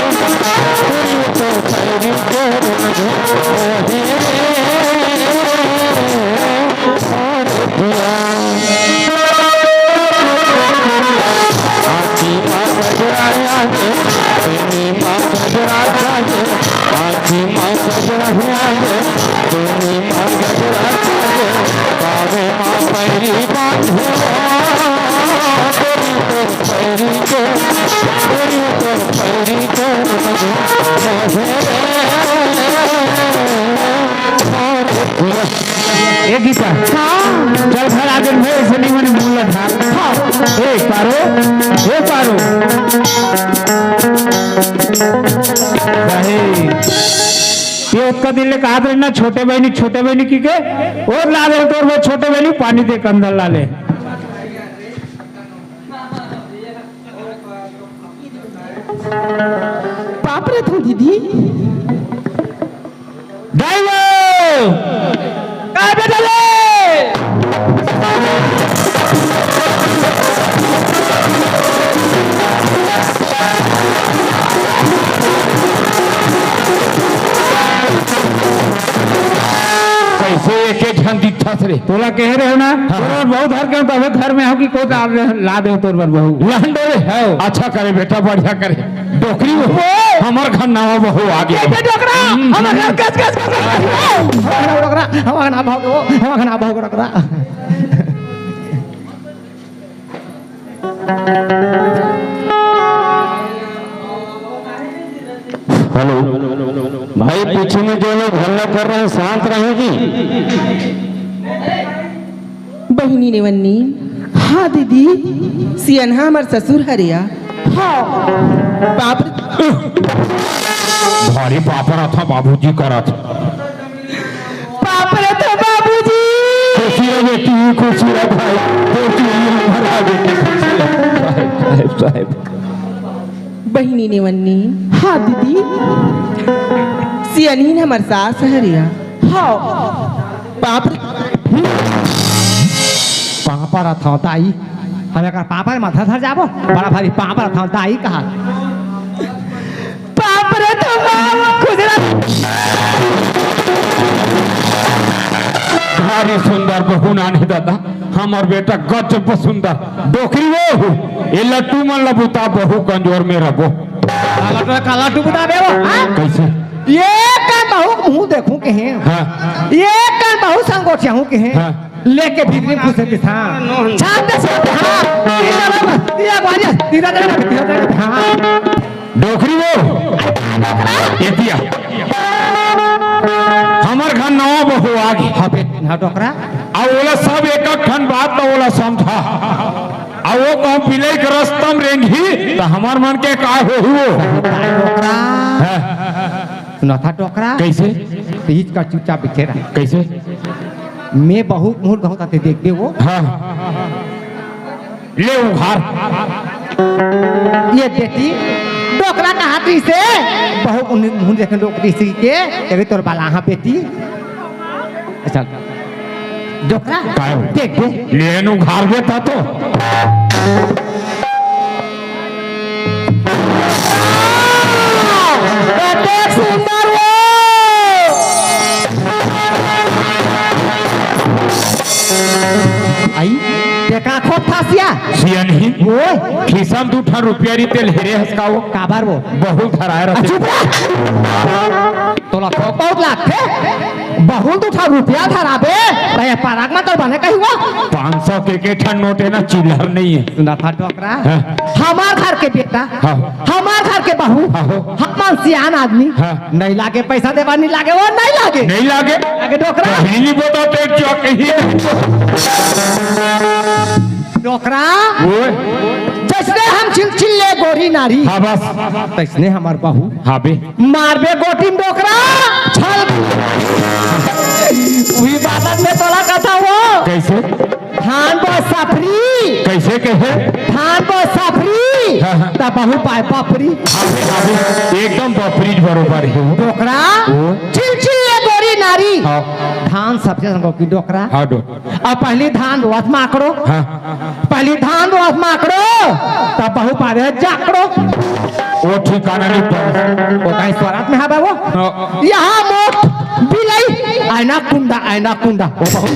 गोरी तो पैरी के, ए गीता, हाँ। चल घर आगे भाई, ऐसे नहीं मने मुंह लगा। हाँ। ए पारो, ए पारो। भाई, ये ओतका दिन ले कहत रहे ना, छोटे बहिनी, छोटे बहिनी कहिके, ओ ला दे तोर वो छोटे बहिनी, पानी दे के अंदर ला ले। पाप रे तू दीदी। दाई वो! काय बेटा ले? कैसे एक एक झन दिखत रे? तोला कहे रहे ना, हाँ। तोर बर बहू धर के तभे घर में हो कि कोई ला दे, ला दे तोर बर बहू। लहन डोले? हाँ। अच्छा करे बेटा, बढ़िया करे। डोकरी वो, वो। हमर घर नवा बहू आ गे। ए, ए, डोकरा, हम्म, हमर घर हम्म। कस, कस, कस, कस। हमर घर डोकरा, हमर घर ना भागो, हमर घर ना भागो डोकरा। हेलो। भाई, पीछे में जो लोग हल्ला कर रहे हैं, शांत रहें जी। बहिनी नेवन्नी। हाँ दीदी। सियनहा हमर ससुर हरे या। हाँ। बाप रे। भारी पापड़ था बाबूजी करत। बाप रे तो बाबूजी। खुशी रह बेटी, खुशी रह भाई, बेटी हमारा बेटी खुशी रह। साहेब, साहेब, साहेब। बहिनी नेवन्नी। हाँ दीदी। सियनहीन हमर सास हरे या। हाँ। बाप रे। पापड़ था ताई, हम एकर पापड़ माथा धर जाबो, बड़ा भारी पापड़ था ताई कहा। बाप रे तो बाप, खुजरा। भारी सुंदर बहू नानी दादा, हमर बेटा गजब सुंदर। डोकरी वो, ए लट्टू मन ला बुता, बहू कमजोर में रबो। काला टू, काला टू बुता बे वो, हाँ? कैसे? ये का बहू मुंह देखूं के हैं? हाँ। ये का बहू संगोठिया हूं के हैं? हाँ। लेके भीतरी में घुसे के था। छाप दे, छाप दे, हाँ। तीन जगह, तीन जगह, तीन जगह, हाँ। डोकरी वो, एतिया। हमर घर नवा बहू आ गे। हाँ बे, हाँ डोकरा। अब ओला सब एक एक ठन बात तो ओला समझा। अब वो कहूँ बिलई के रस्तम रेंगी, तो हमर मन के का होही वो? डोकरा। हाँ। सुना था डोकरा। कैसे? तो हिच का चुपचाप बैठे रहा। कैसे? मैं बहू मुहूर्त कहूँ ताते देख दे वो। हाँ। ले उघार। ये बेटी, डोकरा कहा तू इसे? बहू उन्हें मुंह देखे डोकरी सी के, तेरे तोर बाला हाँ बेटी। अच्छा, डोकरा, काय हो? देख दे। ले नु उघार दे ता तो। कतेक सुंदर वो। आई, ते का खोप था सिया? सिया नहीं। ओए। खिसा म दू ठन रुपया रहिते ले रे हस का वो। काबर वो? बहू ल धराए रहिथे। चुप रह। तोला थोक बहुत लागथे। बहू ल दू ठन रुपया धराबे, त ये पराग म तो बने कही वो। पाँच सौ के के ठन नोट हे ना, चिल्लर नहीं हे। सुना था डोकरा। हाँ। हमार घर के बेटा, हाँ। हमार घर के बहू, हाँ। हमन सियान आदमी, हाँ। नहीं लागे पैसा देवा, नहीं लागे वो, नहीं लागे। नहीं लागे। लागे डोकरा। पहली बोता तो एक चौक ही। डोकरा। ओए। जैसने हम छिलछिले गोरी नारी। हाँ, बस। तैसने हमर बहू। हाँ बे। मारबे गोटी म डोकरा। छल। उही बात में तोला कथा वो। कैसे? धान बो सफरी। कैसे कहे? धान बो सफरी। हाँ, हाँ। त बहू पाए बफरी। हाँ बे, हाँ बे। एकदम बफरी बरोबर हे। डोकरा। ओ। छिलछिले गोरी नारी। हाँ। धान सफरी संगो की डोकरा। हाँ, डो- अब पहली धान रोवत माकड़ो। हाँ। पहली धान रोवत माकड़ो, तब बहू पारे जाकड़ो। वो ठिकाना नहीं पड़ा। वो कहीं स्वरात में हवे वो। हाँ। यहाँ मोट बिलई, आयना कुंडा, आयना कुंडा। वो बहुत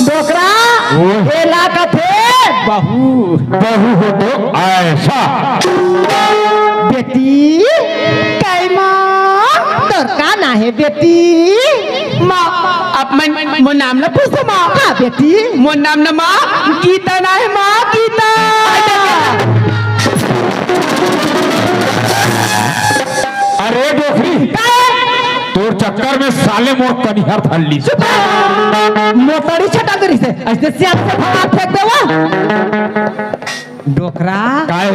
डोकरा, वो। एला कथे बहू। बहू हो तो ऐसा। बेटी, कैमा, तोर का ना हे बेटी? माँ, अब मैं, मोर नाम ला पूछो माँ। हाँ बेटी। मोर नाम ना माँ, गीता ना हे माँ, गीता। ए डोकरी, काहे? तोर चक्कर में साले मोर कनिहर धर ली। चुप रह। मोटरी छटा दे रही से, ऐसे सियान से भगा फेंक देवा। डोकरा। काय?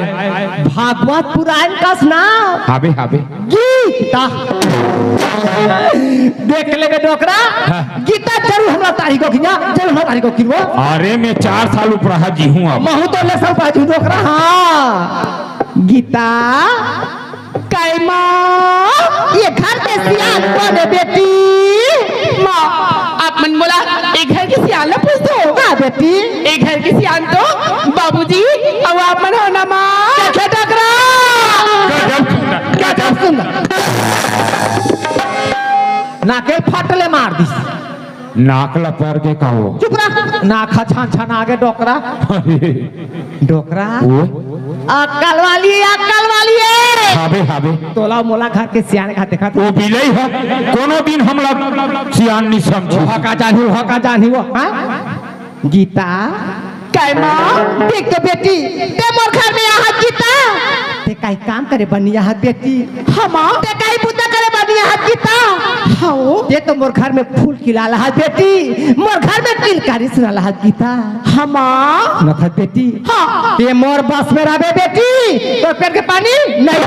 भागवत पुराण कस ना। हाबे, हाबे। गीता। देख लेबे डोकरा। हाँ। गीता जरूर हमरा तारीख को किया, जरूर हमरा तारीख को किनबो। अरे, मैं चार साल ऊपर जी हूँ अब। महू तो ले साल ऊपर जी हूँ डोकरा। हाँ। गीता। काय माँ? ये घर के सियान कोन हे बेटी? माँ, आप मन मोला ए घर के सियान ला पूछथो? हाँ बेटी। ए घर के सियान तो बाबूजी अउ आप मन हो ना माँ। देखे डोकरा। गजब सुंदर, गजब सुंदर। नाके फट ले मार दिस। नाक ला पर के कहो। चुप रह। नाक हा छान छान आगे डोकरा। अरे। डोकरा। ओ। अक्कल वाली, अक्कल वाली है। हाबे, हाबे। तोला मोला घर के सियान का देखा। वो बिलई है, कोनो दिन हमला सियान नहीं समझी। वो का जानी, वो का जानी वो, हाँ? गीता। काय माँ? देख तो बेटी, ते मोर घर में आहत गीता। ते काई काम करे बनी आहत बेटी? हाँ माँ। ते काई बुता करे बनी आहत गीता? हाँ। ते तो मोर घर में फूल खिलाल आहत बेटी, मोर घर में किलकारी सुनाल आहत गीता। हाँ माँ। सुनत हस बेटी? हाँ। ते मोर बस में रहबे बेटी, तोर पेट के पानी नहीं।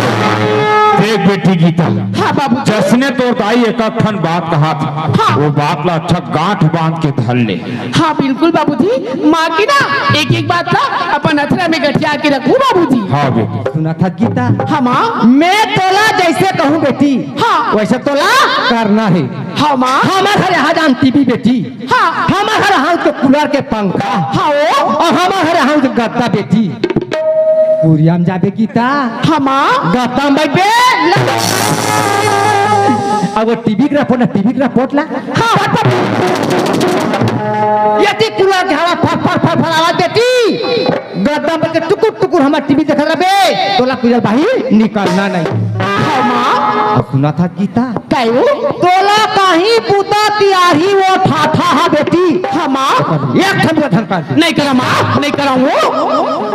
देख बेटी गीता। हाँ बाबू। जसने तोर दाई एक ठन बात कहा था, हाँ। वो बात ला अच्छा गांठ बांध के धर ले। हाँ, बिल्कुल बाबूजी, माँ की ना एक एक बात ला अपन अथरा में गठिया के रखूँ बाबूजी। हाँ बेटी। सुनत हस गीता? हाँ माँ। मैं तोला जैसे कहूँ बेटी, हाँ। वैसे तोला करना है। हाँ माँ। हमर घर यहाँ जान टीवी बेटी, हाँ। हमर घर यहाँ तो कूलर के पंखा, हाँ वो। अउ हमर घर यहाँ तो गद्दा बेटी। कुरिया में जाबे गीता। हाँ माँ। गद्दा में बैठबे। अब वो टीवी के रिपोर्ट ना, टीवी के रिपोर्ट ला। हाँ। ये ती कूलर के हवा फर फर फर फर आवाज देती। गद्दा में बैठ के टुकुर टुकुर हमर टीवी देखत रहबे। तोला कुरिया बाहिर निकलना नहीं। हाँ माँ। अब सुनत हस गीता? काय वो? तोला कहीं बुता तियारी वो ठाठा हा बेटी। हाँ माँ। एक ठन बुता धन कर। नहीं करा माँ, नहीं करा वो।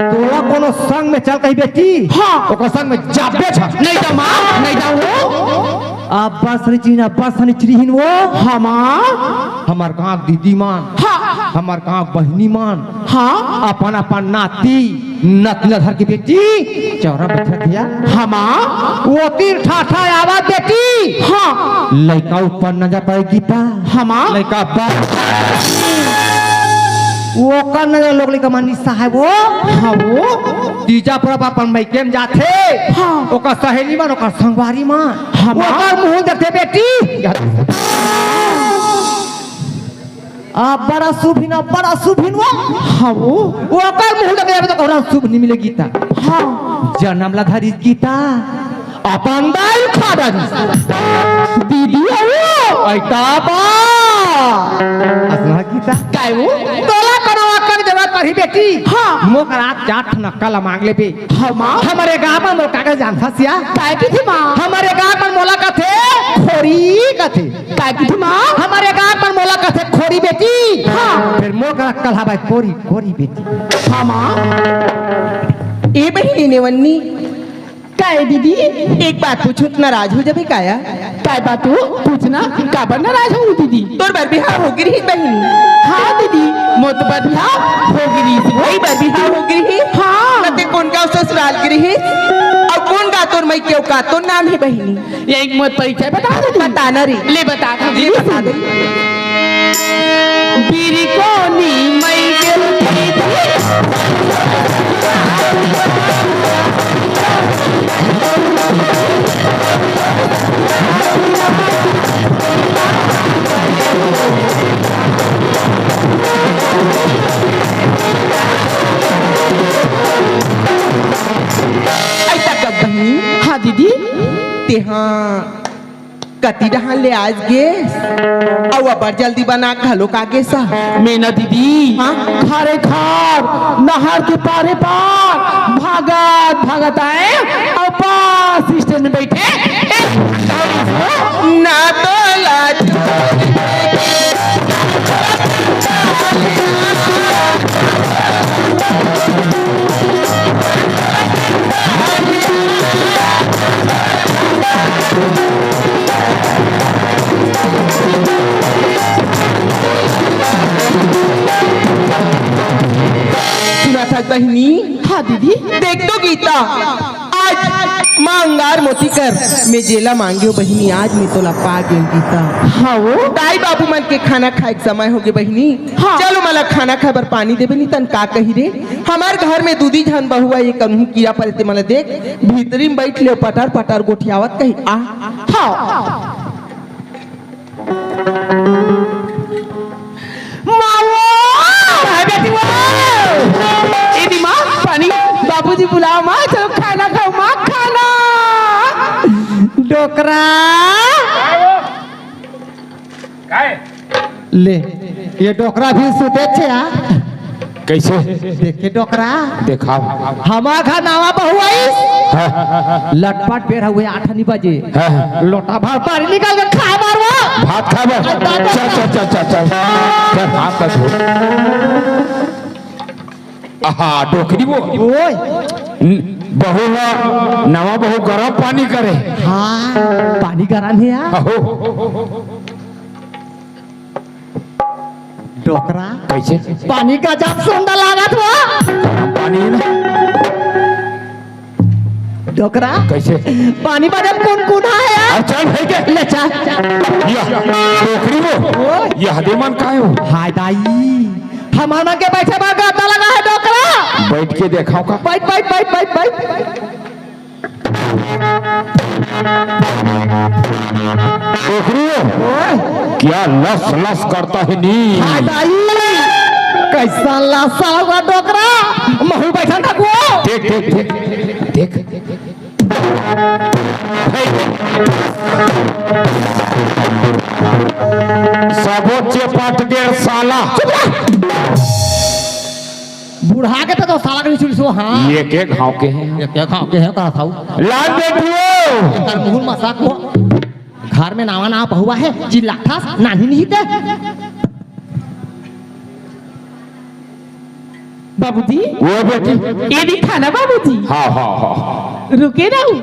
तोला कोनो संग में चल कही बेटी। हाँ। ओकर संग में जाबे छ। नहीं जा माँ, नहीं जा वो। अब बस रे चीना, बस रे चिरहिन वो। हाँ माँ। हमर गाँव दीदी मान। हाँ। हमर गाँव बहिनी मान। हाँ। अपन अपन नाती नतिना धर के बेटी चौरा बैठत हिया। हाँ माँ। वो तीर ठाठा आवाज बेटी। हाँ। लइका ऊपर न जा पाए गीता। हाँ माँ। लइका बाप। वो कर न जा लोग लइका मानी साहब वो। हाँ वो। तीजा परब अपन मइके में जाथे। हाँ। ओकर सहेली मन, ओकर संगवारी मन। हाँ माँ। ओकर मुँह देखथे बेटी। अब्बड़ सुभिन, अब्बड़ सुभिन वो। हाँ वो। ओकर मुँह लगे जाबे त ओकरा सुभ नहीं मिले गीता। हाँ। जनम ला धरिस गीता। अपन दाई खा डरिस। दीदी हो। ऐता बा। असना गीता। काय वो? तोला कोनो अक्कल जरूरत पड़ही बेटी। हाँ। मोकरा चार ठन अक्कल मांग लेबे। हाँ माँ। हमरे गाँव में मोला काकर जानथस या? काय कथे माँ? हमरे गाँव में मोला कथे, खोरी कथे। काय कथे माँ? हमरे गाँव में मोला कथे, खोरी बेटी। हाँ। फिर मोर करा कल हवा कोरी, कोरी बेटी। हाँ माँ। ए बहिनी नेवन्नी, काय दीदी, एक बात पूछूं त नाराज हो जाबे काया? काय बात हो? पूछना, काबर नाराज हो दीदी? तोर बर बिहाव हो गे रिहिस बहिनी। हाँ दीदी, मोर तो बर बिहाव हो गे रिहिस। वही बर बिहाव हो गे रिहिस? हाँ। त ते कोन गाँव ससुराल गे रिहिस? अउ कोन गाँव तोर मइके अउ का तोर नाम हे बहिनी? ये एक मोर परिचय बता दीदी। बता ना रे। ले बता दे। ले बता दे। बिरकोनी मइके ऐसा कर बहिनी। हाँ दीदी। तेहा कति डहान ले आज गेस, अउ अब्बड़ जल्दी बना घलो का गेस। मैं ना दीदी, हाँ? खारे खार, नहर के पारे पार, भागत भागत आए, अउ बस स्टैंड में बैठे, एक ना तो लाज बहिनी। हाँ दीदी। देख तो गीता, आज माँ अंगार मोती कर मैं जेला मांगे हो बहिनी, आज मैं तोला पा गेंव गीता। हाँ वो। दाई बाबू मन के खाना खाए के समय होगे बहिनी। हाँ। चलो मला खाना खाए बर पानी देबे नी तन का कही रे। हमार घर में दूधी झन बहुआ ये कन्हू कीरा परे ते मला देख भीतरी में बैठ ले पटर पटर गोठियावत कही आ। हाँ। माँ वो! हाँ बेटी वो! ए दी माँ, पानी, बाबूजी बुलाओ माँ, चलो खाना खाओ माँ, खाना। डोकरा। काय? ले, ये डोकरा भी सुते छे आ। कैसे? देखे डोकरा। देखा। हमार घर नावा बहू आइस। हाँ। लटपट बेर हुए आठ नहीं बजे। हाँ। लोटा भर पानी निकाल के खा मारवा। भात खा बस। चल, चल, चल, चल, चल। चल, हाथ का धो। आहा, डोकरी वो। ओए। न-, बहू ला, नवा बहू गरम पानी करे। हाँ, पानी गरम है यार। अहो। डोकरा। कैसे? पानी का जब सुंदर लागत हो। पानी है ना? डोकरा। कैसे? पानी बदे कौन कौन है यार? अब चल भाई के। ले चल। या, डोकरी वो। ओए। या दे मन काय हो? हाय दाई। हमार मन के बैठे बा गद्दा लगा है डोकरा। बैठ के देखाओ का? बैठ, बैठ, बैठ, बैठ, बैठ। डोकरी, ओए। क्या लस लस करता है नी? हाय दाई, कैसा लसा हुआ डोकरा, महू बैठा था वो। देख, देख, देख, देख। सबो चेपट डेढ़ साला। चुप रह। बुढ़ा के तो साला के सुन सो, हाँ। ये के घाव के हैं? ये के घाव के हैं, कहा था वो? लाल बेटियों। एकर मुंह मसा को। घर में नावा नावा बहुआ है, चिल्लाथस, नानी नहीं ते। बाबूजी। वो बेटी। ये भी खाना बाबूजी। हाँ, हाँ, हाँ, हाँ। रुके रहू।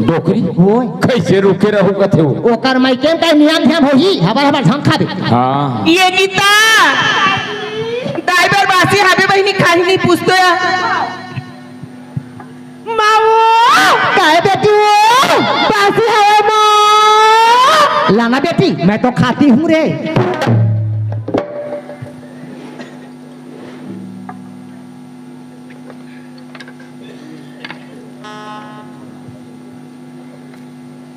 डोकरी। वो। कैसे रुके रहू कथे वो? ओकर माई के का नियम ध्यान होही, हबर हबर झंखा दे। हाँ। ये गीता। दाई बर बासी हाबे बहिनी खाही नहीं पूछतो या। माँ वो। काय बेटी वो? बासी हवे माँ। लाना बेटी, मैं तो खाती हूँ रे।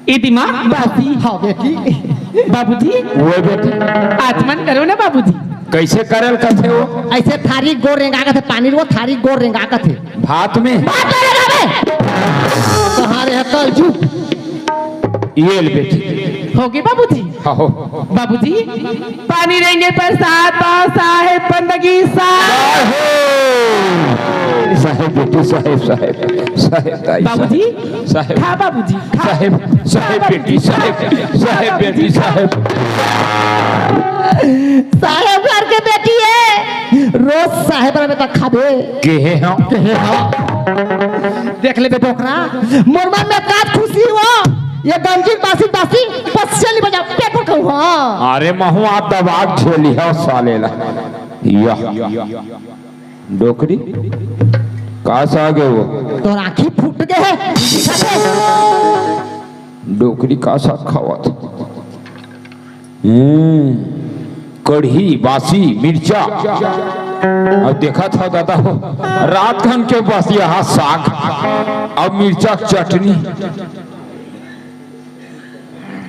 ए दी माँ, बासी। हाँ बेटी। बाबूजी। वो बेटी। आचमन करो ना बाबूजी। कैसे करल कथे वो? ऐसे थारी गोर रेंगा कथे, पानी रो थारी गोर रेंगा कथे। भात में? भात में रेंगा बे। कहाँ रे कल जू? ये ले बेटी। होगे बाबूजी? हाँ हो। बाबूजी, पानी रेंगे प्रसाद, बा साहेब बंदगी साहेब। साहेब। साहेब बेटी, साहेब, साहेब, साहेब, ताई बाबूजी, साहेब। खा बाबूजी, खा। साहेब, साहेब बेटी, साहेब, साहेब बेटी, साहेब। साहेब घर के बेटी है, रोज साहेब रे बेटा खाबे। के हे हम? के हे हम? देख ले बेटा ओकरा, मोर मन में का खुशी हो, ये गंजीर बासी बासी पसिया नी बजा पेट भर खाऊ, हाँ। अरे महू आ दबा झेली है साले ला। या। डोकरी, का साग है वो? तोर आँखी फूट गे हे। डोकरी का साग खावत? हम्म, कढ़ी, बासी, मिर्चा। अब देखत हव दादा हो, रात खन के बसियाहा साग, अब मिर्चा के चटनी।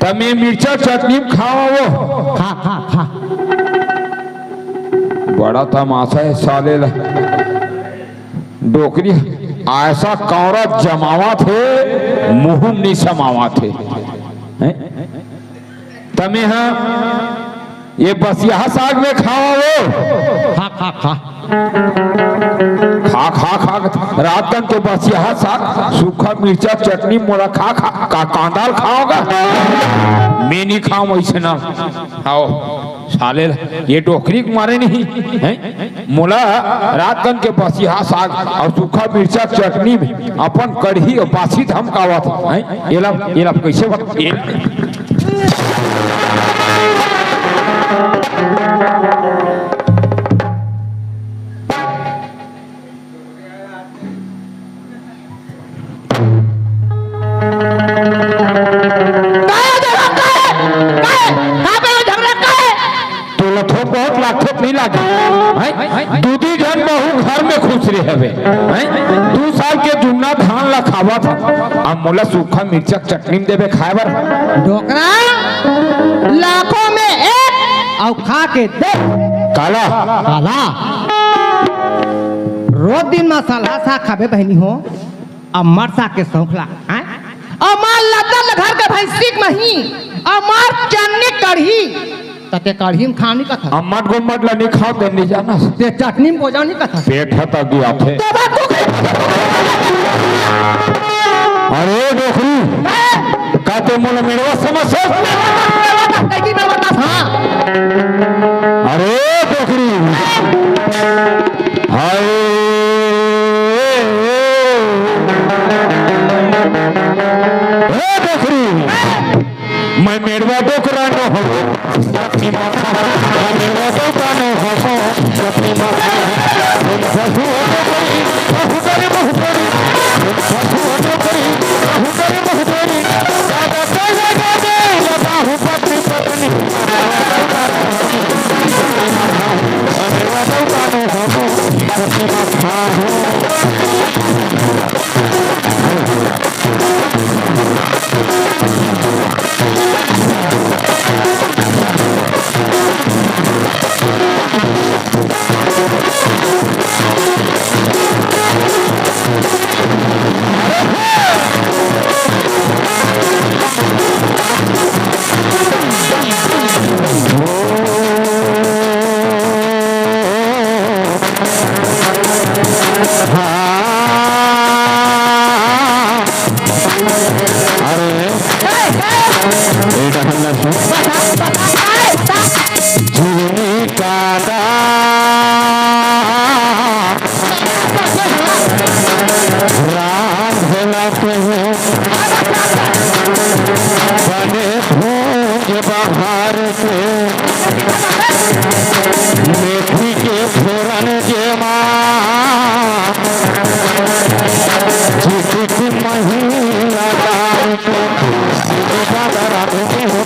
त मैं मिर्चा चटनी में खावा वो। खा, खा, खा। बड़ा तमाशा है साले ला। डोकरी ऐसा कौरा जमावत हे, मुँह में नहीं समावत हे। हैं? त मैं हा ये बसियाहा साग में खावा वो। खा, खा, खा। खा, खा, खा, रात कन के बसियाहा साग, सूखा मिर्चा, चटनी, मोला खा, खा, का कांदा ल खाओगा? मैं नहीं खाऊं ऐसे ना। खाओ, साले ल-, ये डोकरी के मारे नहीं, हैं? मोला रात कन के बसियाहा साग और सूखा मिर्चा चटनी में अपन कढ़ी और बासी धमकावत, हैं? ये ला, ये ला कैसे बत-, ये हवे, हैं? दू साल के जुन्ना धान ला खावत हँव, अब मोला सूखा मिर्चा के चटनी म देबे खाए बर। डोकरा, लाखों में एक, अउ खा के देख। काला? काला। रोज दिन मसाला साग खाबे बहिनी हो, अम्मर साग के सौंख ला, हैं? अम्मर लद्दल घर के भैंसी के मही, अम्मर चन्नी कढ़ी, त ते कढ़ी म खाव नी कथस। अम्मट गुम्मट ला नी खाव, ते नी जानस। ते चटनी म बोजाव नी कथस। पेट ह त अगियाथे। ते बात को कही। अरे डोकरी, का ते मोला मेड़वा समझथस? मेड़वा त, मेड़वा त, कही मेड़वा त, हाँ। अरे डोकरी, हाय, ए डोकरी, मैं मेड़वा डोकरा नो हँव, मैं मेड़वा डोकरा नो हँव, अरे, ए डहर ला सुन। झिलमिल कांदा राम भोला के बने भूंज बहार के मेथी के फोरन जेमा चिटिक महिला डाल के बाजार में हो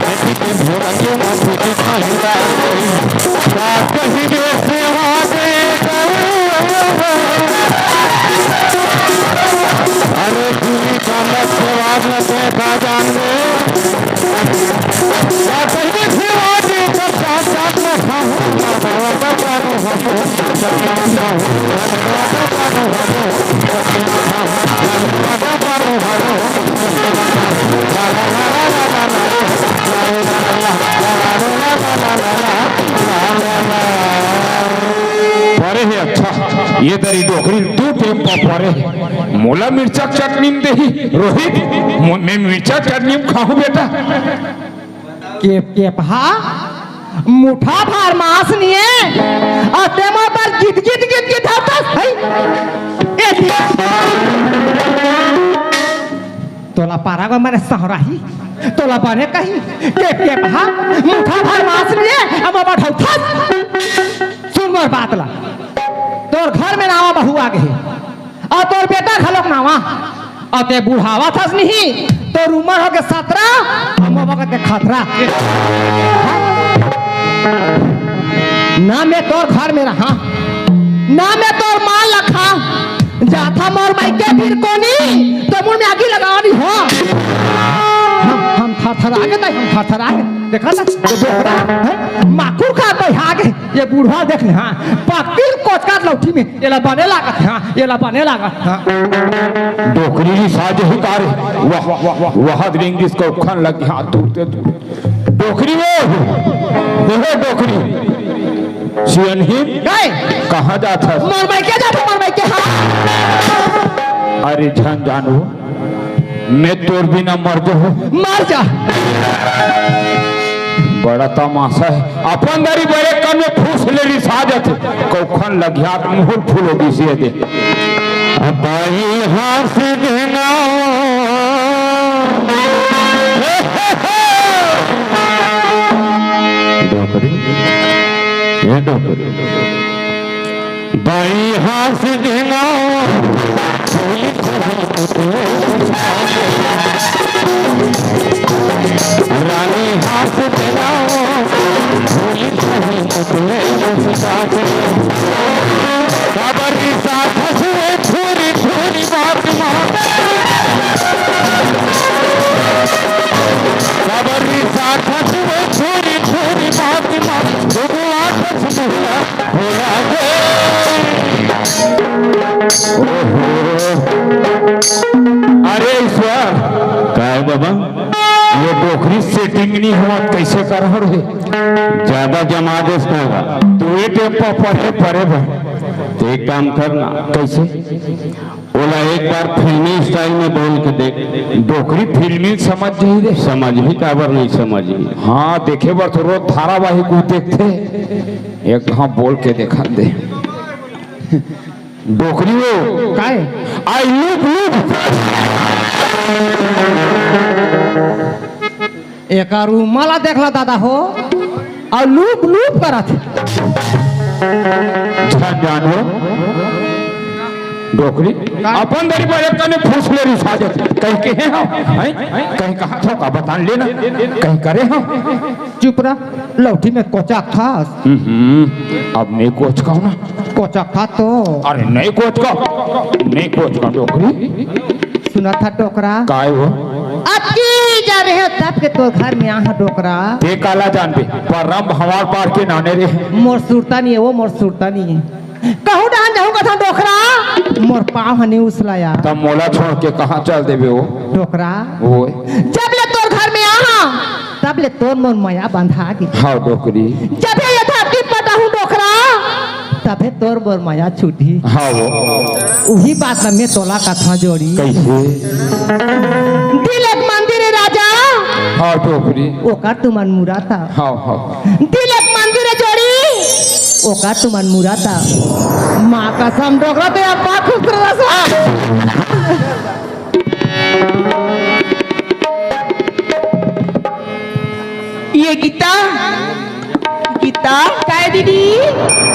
मेथी के फोरन जेमा चिटिक महिला का कहीं रे सेवा दे। अरे दिल्ली का लक्ष्यवाद न देखा जान दे। परे हे अच्छा, ये दरी डोकरी दू टेम पर परे हे। मोला मिर्चा के चटनी म देही, रोहित, मो-, मैं मिर्चा के चटनी म खाहूं बेटा। के, केपहा, मुठा भर मांस निये, अउ ते मोर बर गिद, गिद, गिद, गिद हवथस, हई? ए, तोला पारा गो मरे सहराही, तोला बने कही, के, केपहा, मुठा भर मांस निये, अउ मोर बर हवथस। सुन मोर बात ला, तोर घर में नावा बहू आ गे हे। अउ तोर बेटा घलोक नावा, अउ ते बुढ़ावत हस नहीं, तोर उमर होगे सतरा, अउ मोर बखत के खतरा। ना मैं तोर घर में रहा, ना मैं तोर माल लखा, जाथा मोर मायके फिर कोनी, तो मुड़ में आगी लगावनी हो। हम, हम थरथरा गे, हम थरथरा गे। देखा ना, ये डोकरा, हैं? माकुर का तो आगे। ये बुढ़वा देख ले, हाँ, पकतिल कोचकात लौठी में, एला बने लागत, हाँ, एला बने लागत, हाँ। डोकरी री साज ही कार, वाह, वाह, वाह, वाह, वाह, इंग्लिश को खन लग, हाँ, दूर ते दूर। डोकरी वो, वो डोकरी। सियनहीन, गए। कहाँ जात हस? मोर मायके जात हँव, मोर मायके, हाँ। अरे झन जानू, मैं तोर बिना मर जाहूं। मर जा। बड़ा तमाशा हे। अपन दरी बड़े कन में फूस ले रिसा जाथे। कौखन लगियात मुहुर फूल हो गिस ये दे। बाई हाथ देना। डोकरी, ये डोकरी। बाई हाथ देना, रानी हाथ देना, भूल कहीं मुझे मुस्कान। नहीं हुआ, कैसे करहूं रे? ज्यादा जमा देस का होगा। तू ये टेम्पो परे, परे बा। तो एक काम करना। कैसे? ओला एक बार फिल्मी स्टाइल में बोल के देख। डोकरी फिल्मी समझ जाही रे। समझ भी काबर नहीं समझ ही। हाँ, देखे बर तो रोज धारावाहिक उ देखथे। एक हाँ बोल के देखा दे। डोकरी हो। काय? आई लूप लूप। एकर उमर ला देख ला दादा हो, अउ लूप लूप करत हे। झन जान हो। डोकरी। काय? अपन दरी पर एक कने फूस ले रिसा जथे। कहीं कहे हो? हैं? कहीं कहा था का बता लेना। कहीं करे हो? चुप रह, लौठी में कोचा खास। हम्म, अब मैं कोच कहूँ ना। कोचा खा तो। अरे नहीं कोच का, नहीं कोच का डोकरी। सुना था डोकरा। काय हो? अतकी जा रहे हो तब के तोर घर में आहा डोकरा। ते काला जानबे, परम भंवर पार के नाने रे। मोर सुरता नहीं है वो, मोर सुरता नहीं है। कहूँ डहन जाहूँ कथन डोकरा, मोर पाँव ह नहीं उसलाया। तब मोला छोड़ के कहाँ चल देबे वो? डोकरा। ओए। जब ले तोर घर में आहा, तब ले तोर मोर मया बंधा गे। हाँ डोकरी। जब ये यथार्थी पटाहूँ डोकरा, तभे तोर मोर मया छूटी। हाँ वो। उही बात ला मैं तोला कथा जोड़ी। कैसे? दिल एक मंदिर है राजा। हाँ डोकरी। ओकर तुमन मुराता। हाँ, हाँ। दिल एक मंदिर है जोड़ी। ओकर तुमन मुराता। माँ कसम डोकरा तो अब्बड़ खूबसूरत अस। ये गीता, गीता। काय दीदी?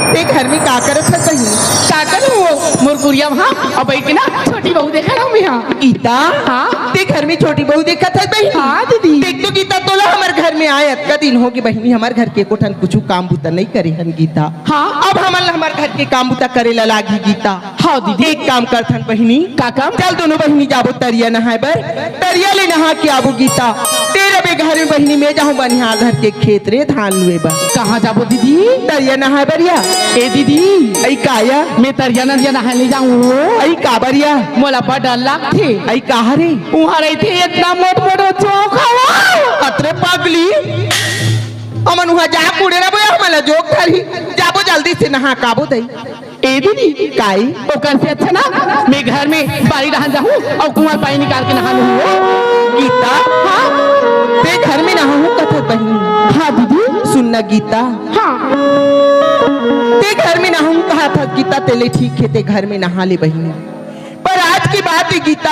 ते घर में का करत हस बहिनी? का करूँ वो? मोर कुरिया वहाँ, अब बइठ के ना छोटी बहू देखत हँव मैं हा। गीता? हाँ? ते घर में छोटी बहू देखत हस बहिनी? हाँ दीदी। देख तो गीता, तोला हमर घर में आए अतका दिन होगे बहिनी, हमर घर के एको ठन कुछु काम बुता नइ करे हन गीता। हाँ? अब हमन ला हमर घर के काम बुता करे ला लागही गीता। हाँ दीदी। एक काम करथन बहिनी। का काम? चल दोनों बहिनी जाबो तरिया नहाए बर, तरिया ले नहा के आबो गीता। ते रबे घर में बहिनी, मैं जाहूँ बनिहार धर के खेत रे धान लुए बर। कहाँ जाबो दीदी? तरिया नहाए बर या। ए दीदी। अई का या? मैं तरिया नदिया नहाए नइ जाहूँ। अई काबर या? मोला बड़ डर लागथे। अई काहा रे? उहाँ रहिथे इतना मोट मोट जोंक हवा। अतरे पगली, हमन उहाँ जा कुड़े रबो या हमन ला जोंक धरही। जाबो जल्दी से नहा काबो दई। ए दीदी, काई? ओकर से अच्छा ना, मैं घर में बारी डहन जाहूँ अउ कुआँ पानी निकाल के नहा लूँ। गीता? हाँ? ते घर में नहाहूँ कथस बहिनी? हाँ दीदी। सुन ना गीता। हाँ। ते घर में नहाहूँ कहत हस गीता, तेले ठीक हे, ते घर में नहा ले बहिनी। पर आज के बात हे गीता,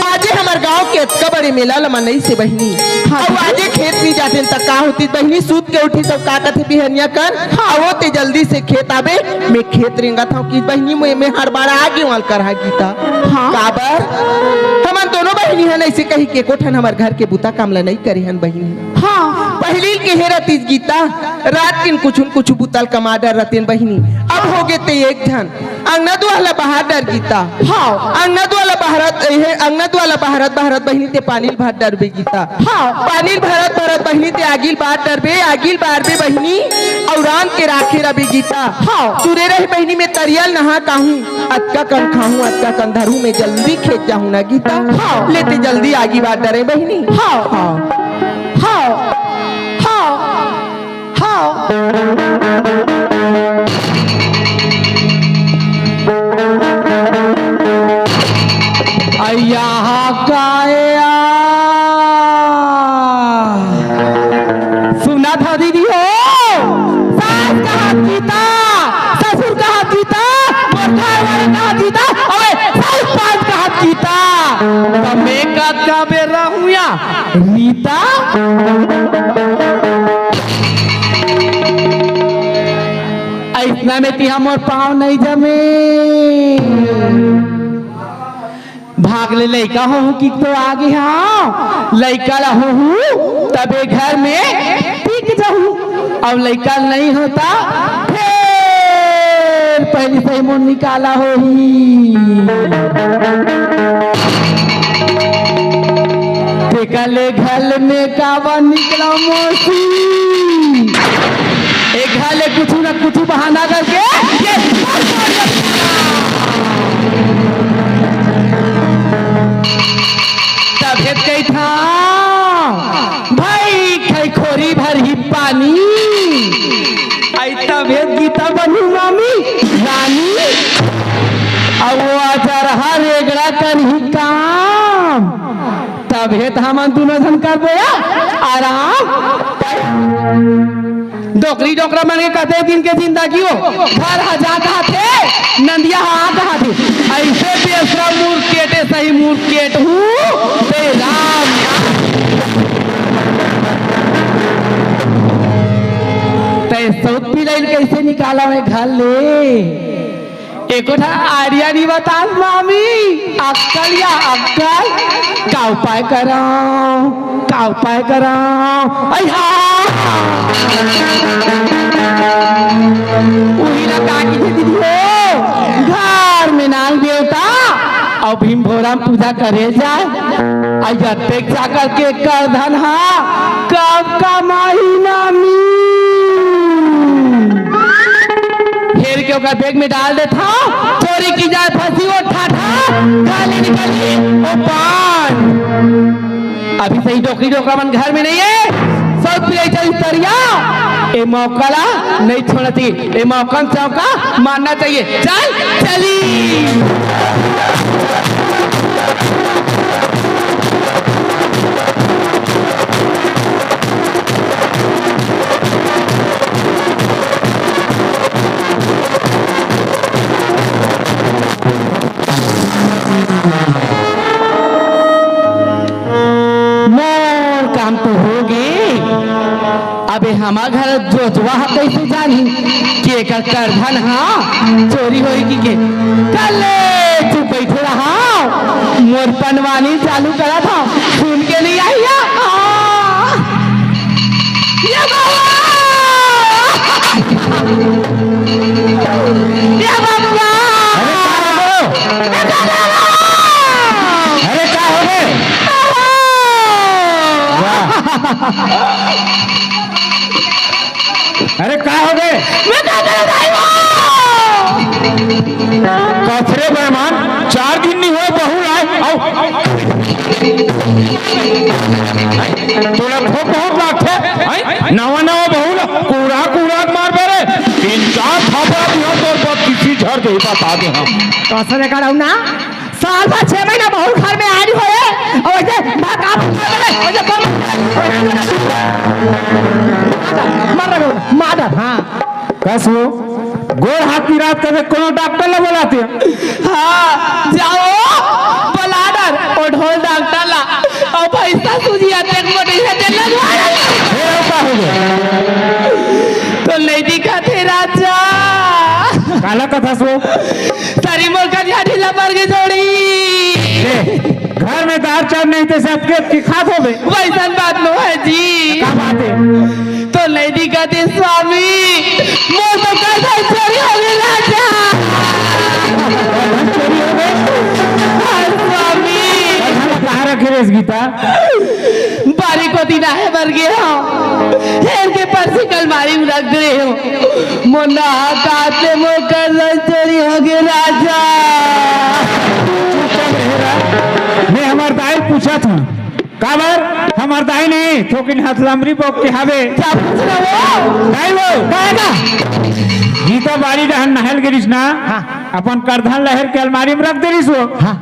आजे हमर गांव के अतका बड़े मेला ल मनइस हे बहिनी। हाँ, अउ दीदी। आजे खेत नइ जातेन त का होतिस बहिनी, सूत के उठिस त का कथे बिहनिया कन, हाँ। अउ ते जल्दी से खेत आबे, मैं खेत रेंगत हँव कि बहिनी, मैं, मैं हड़बड़ा गे हँव अलकरहा गीता। हाँ। काबर? हमन दोनों बहिनी हन अइसे कहि के एको ठन हमर घर के बुता काम ल नइ करे हन बहिनी। हाँ। पहिली के हे रतिस गीता, रात किन कुछु न कुछु बुता ल कमा डर रतेन बहिनी। अब होगे ते एक झन। अंगना दुआर ला बहार डर गीता। हाँ। अंगना दुआर ला बहारत, ए, अंगना दुआर ला बहारत, बहारत बहिनी ते पानी ल भर डरबे गीता। हाँ। पानी ल भरत, भरत बहिनी ते आगी ल बार डरबे, आगी ल बारबे बहिनी, अउ रांध के राखे रबे गीता। हाँ। चुरे रहे बहिनी मैं तरिया ल नहा काहूँ, अतका कन खाहूँ, अतका कन धरहूँ, मैं जल्दी खेत जाहूँ ना गीता। हाँ। ले ते जल्दी आगी बार डरे बहिनी। हाँ। हाँ। हाँ। हाँ। हाँ। अय्या काया। सुनत हव दीदी हो, सास कहत गीता, ससुर कहत गीता, मोर घर वाले कहत गीता, अबे सास पास कहत गीता। त मैं कतका बेर रहूँ या रीता। अइसना में तिहा मोर पाँव नइ जमे। भाग ले लइका होहूँ कि तो आगे हँव, लइका ला होहूँ तभे घर में टिक जहूँ, अउ लइका नइ होता फेर पहिली सही मोर निकाला होही। तेकर ले घर में काबर निकला मौसी? ए घर ले कुछु न कुछु बहाना करके ये तभे कहिथँव भाई। हे त हमन दूनों झन करबो या आराम। डोकरी डोकरा मन के कते दिन के जिंदगी हो, घर ह जा कहाथे, नंदिया ह आ कहाथे। अइसे बेसरा मुरकेटे सही मुरकेट हूँ, ते राम। ते सौत पिलाइल कैसे निकाला मैं घर ले? एको ठा आइडिया नहीं बतास मामी, अक्कल या अक्कल, का उपाय करंव, का उपाय करंव? अई हा! उही ला का किथे दीदी हो, घर में नांग देवता अउ भीम भोरा म पूजा करे जाय, अउ अतेक चाकर के करधन हा कब कमाही मामी? हेर के ओकर बैग में डाल देथंव, चोरी की जाय फंसी वो ठाठा, खाली निकली वो पान। अभी सही डोकरी डोकरा मन घर में नहीं है, सब पिलाई चल तरिया। ए मौका ला नहीं छोड़ना चाहिए, ए मौका म चौका मारना चाहिए। चल, चली। मोर काम तो हो गे। अबे हमर घर जोतवा ह कइसे जानही कि एकर करधन ह चोरी होई कि के? कल्ले चुप बइठे रहा, मोर पनवानी चालू करत हंव, सुन के नइ आही या? आ! ये बाबा! ये बाबा! अरे का हो? अरे का हो गे? वाह। अरे का हो गे? मैं का करत हंव? कथरे बेईमान, चार दिन नइ होय बहू आय, अउ तोला भूख बहुत लागथे, हैं? नवा नवा बहू ला कुड़ा कुड़ा के मारबे रे, तीन चार थापड़ा दिहा तोर पर किसी झड़ दे बता दे हम। कथरे करव ना, साल भर छह महीना बहू घर में आय नइ होय, अउ वइसे भगा, वइसे बम, मार रहे हो, मार, हाँ। कस वो गोड़ हाथ पिरात करे कोनो डॉक्टर ला बोलाते। हाँ, जाओ, बला डर, ओ ढोल डॉक्टर ला, अउ भैंसा सूजी अतेक मोटी हे, तेला लगवा ले। फिर का हो गे? तो नइ दिखत हे राजा। काला कथस वो? सरी मोर करिया ढीला पड़ गे जोड़ी। ए, घर में दार चाउर नहीं ते सबके की खात होबे। वइसन बात नोहे जी। का बात हे? तो नइ दिखत हे स्वामी, मोर तो करधन चोरी हो गे राजा। करधन चोरी हो गे? हाँ स्वामी। करधन कहाँ रखे रेहेस गीता? बारी कोती डाहे बर गे हंव, हेर के परसी के अलमारी म रख दे हंव। मोर नहा के आते मोर करधन चोरी हो गे राजा। चुपचाप रहे रा। मैं हमर दाई ल पूछत हंव। काबर? हमर दाई नहीं, थोकिन हथलमरी बोक के हवे। का पूछ रहा वो? दाई वो। का हे का? गीता बारी डहन नहाय ल गे रिहिस ना, हाँ। अपन करधन ल हेर के अलमारी म रख दे रिहिस वो। हाँ।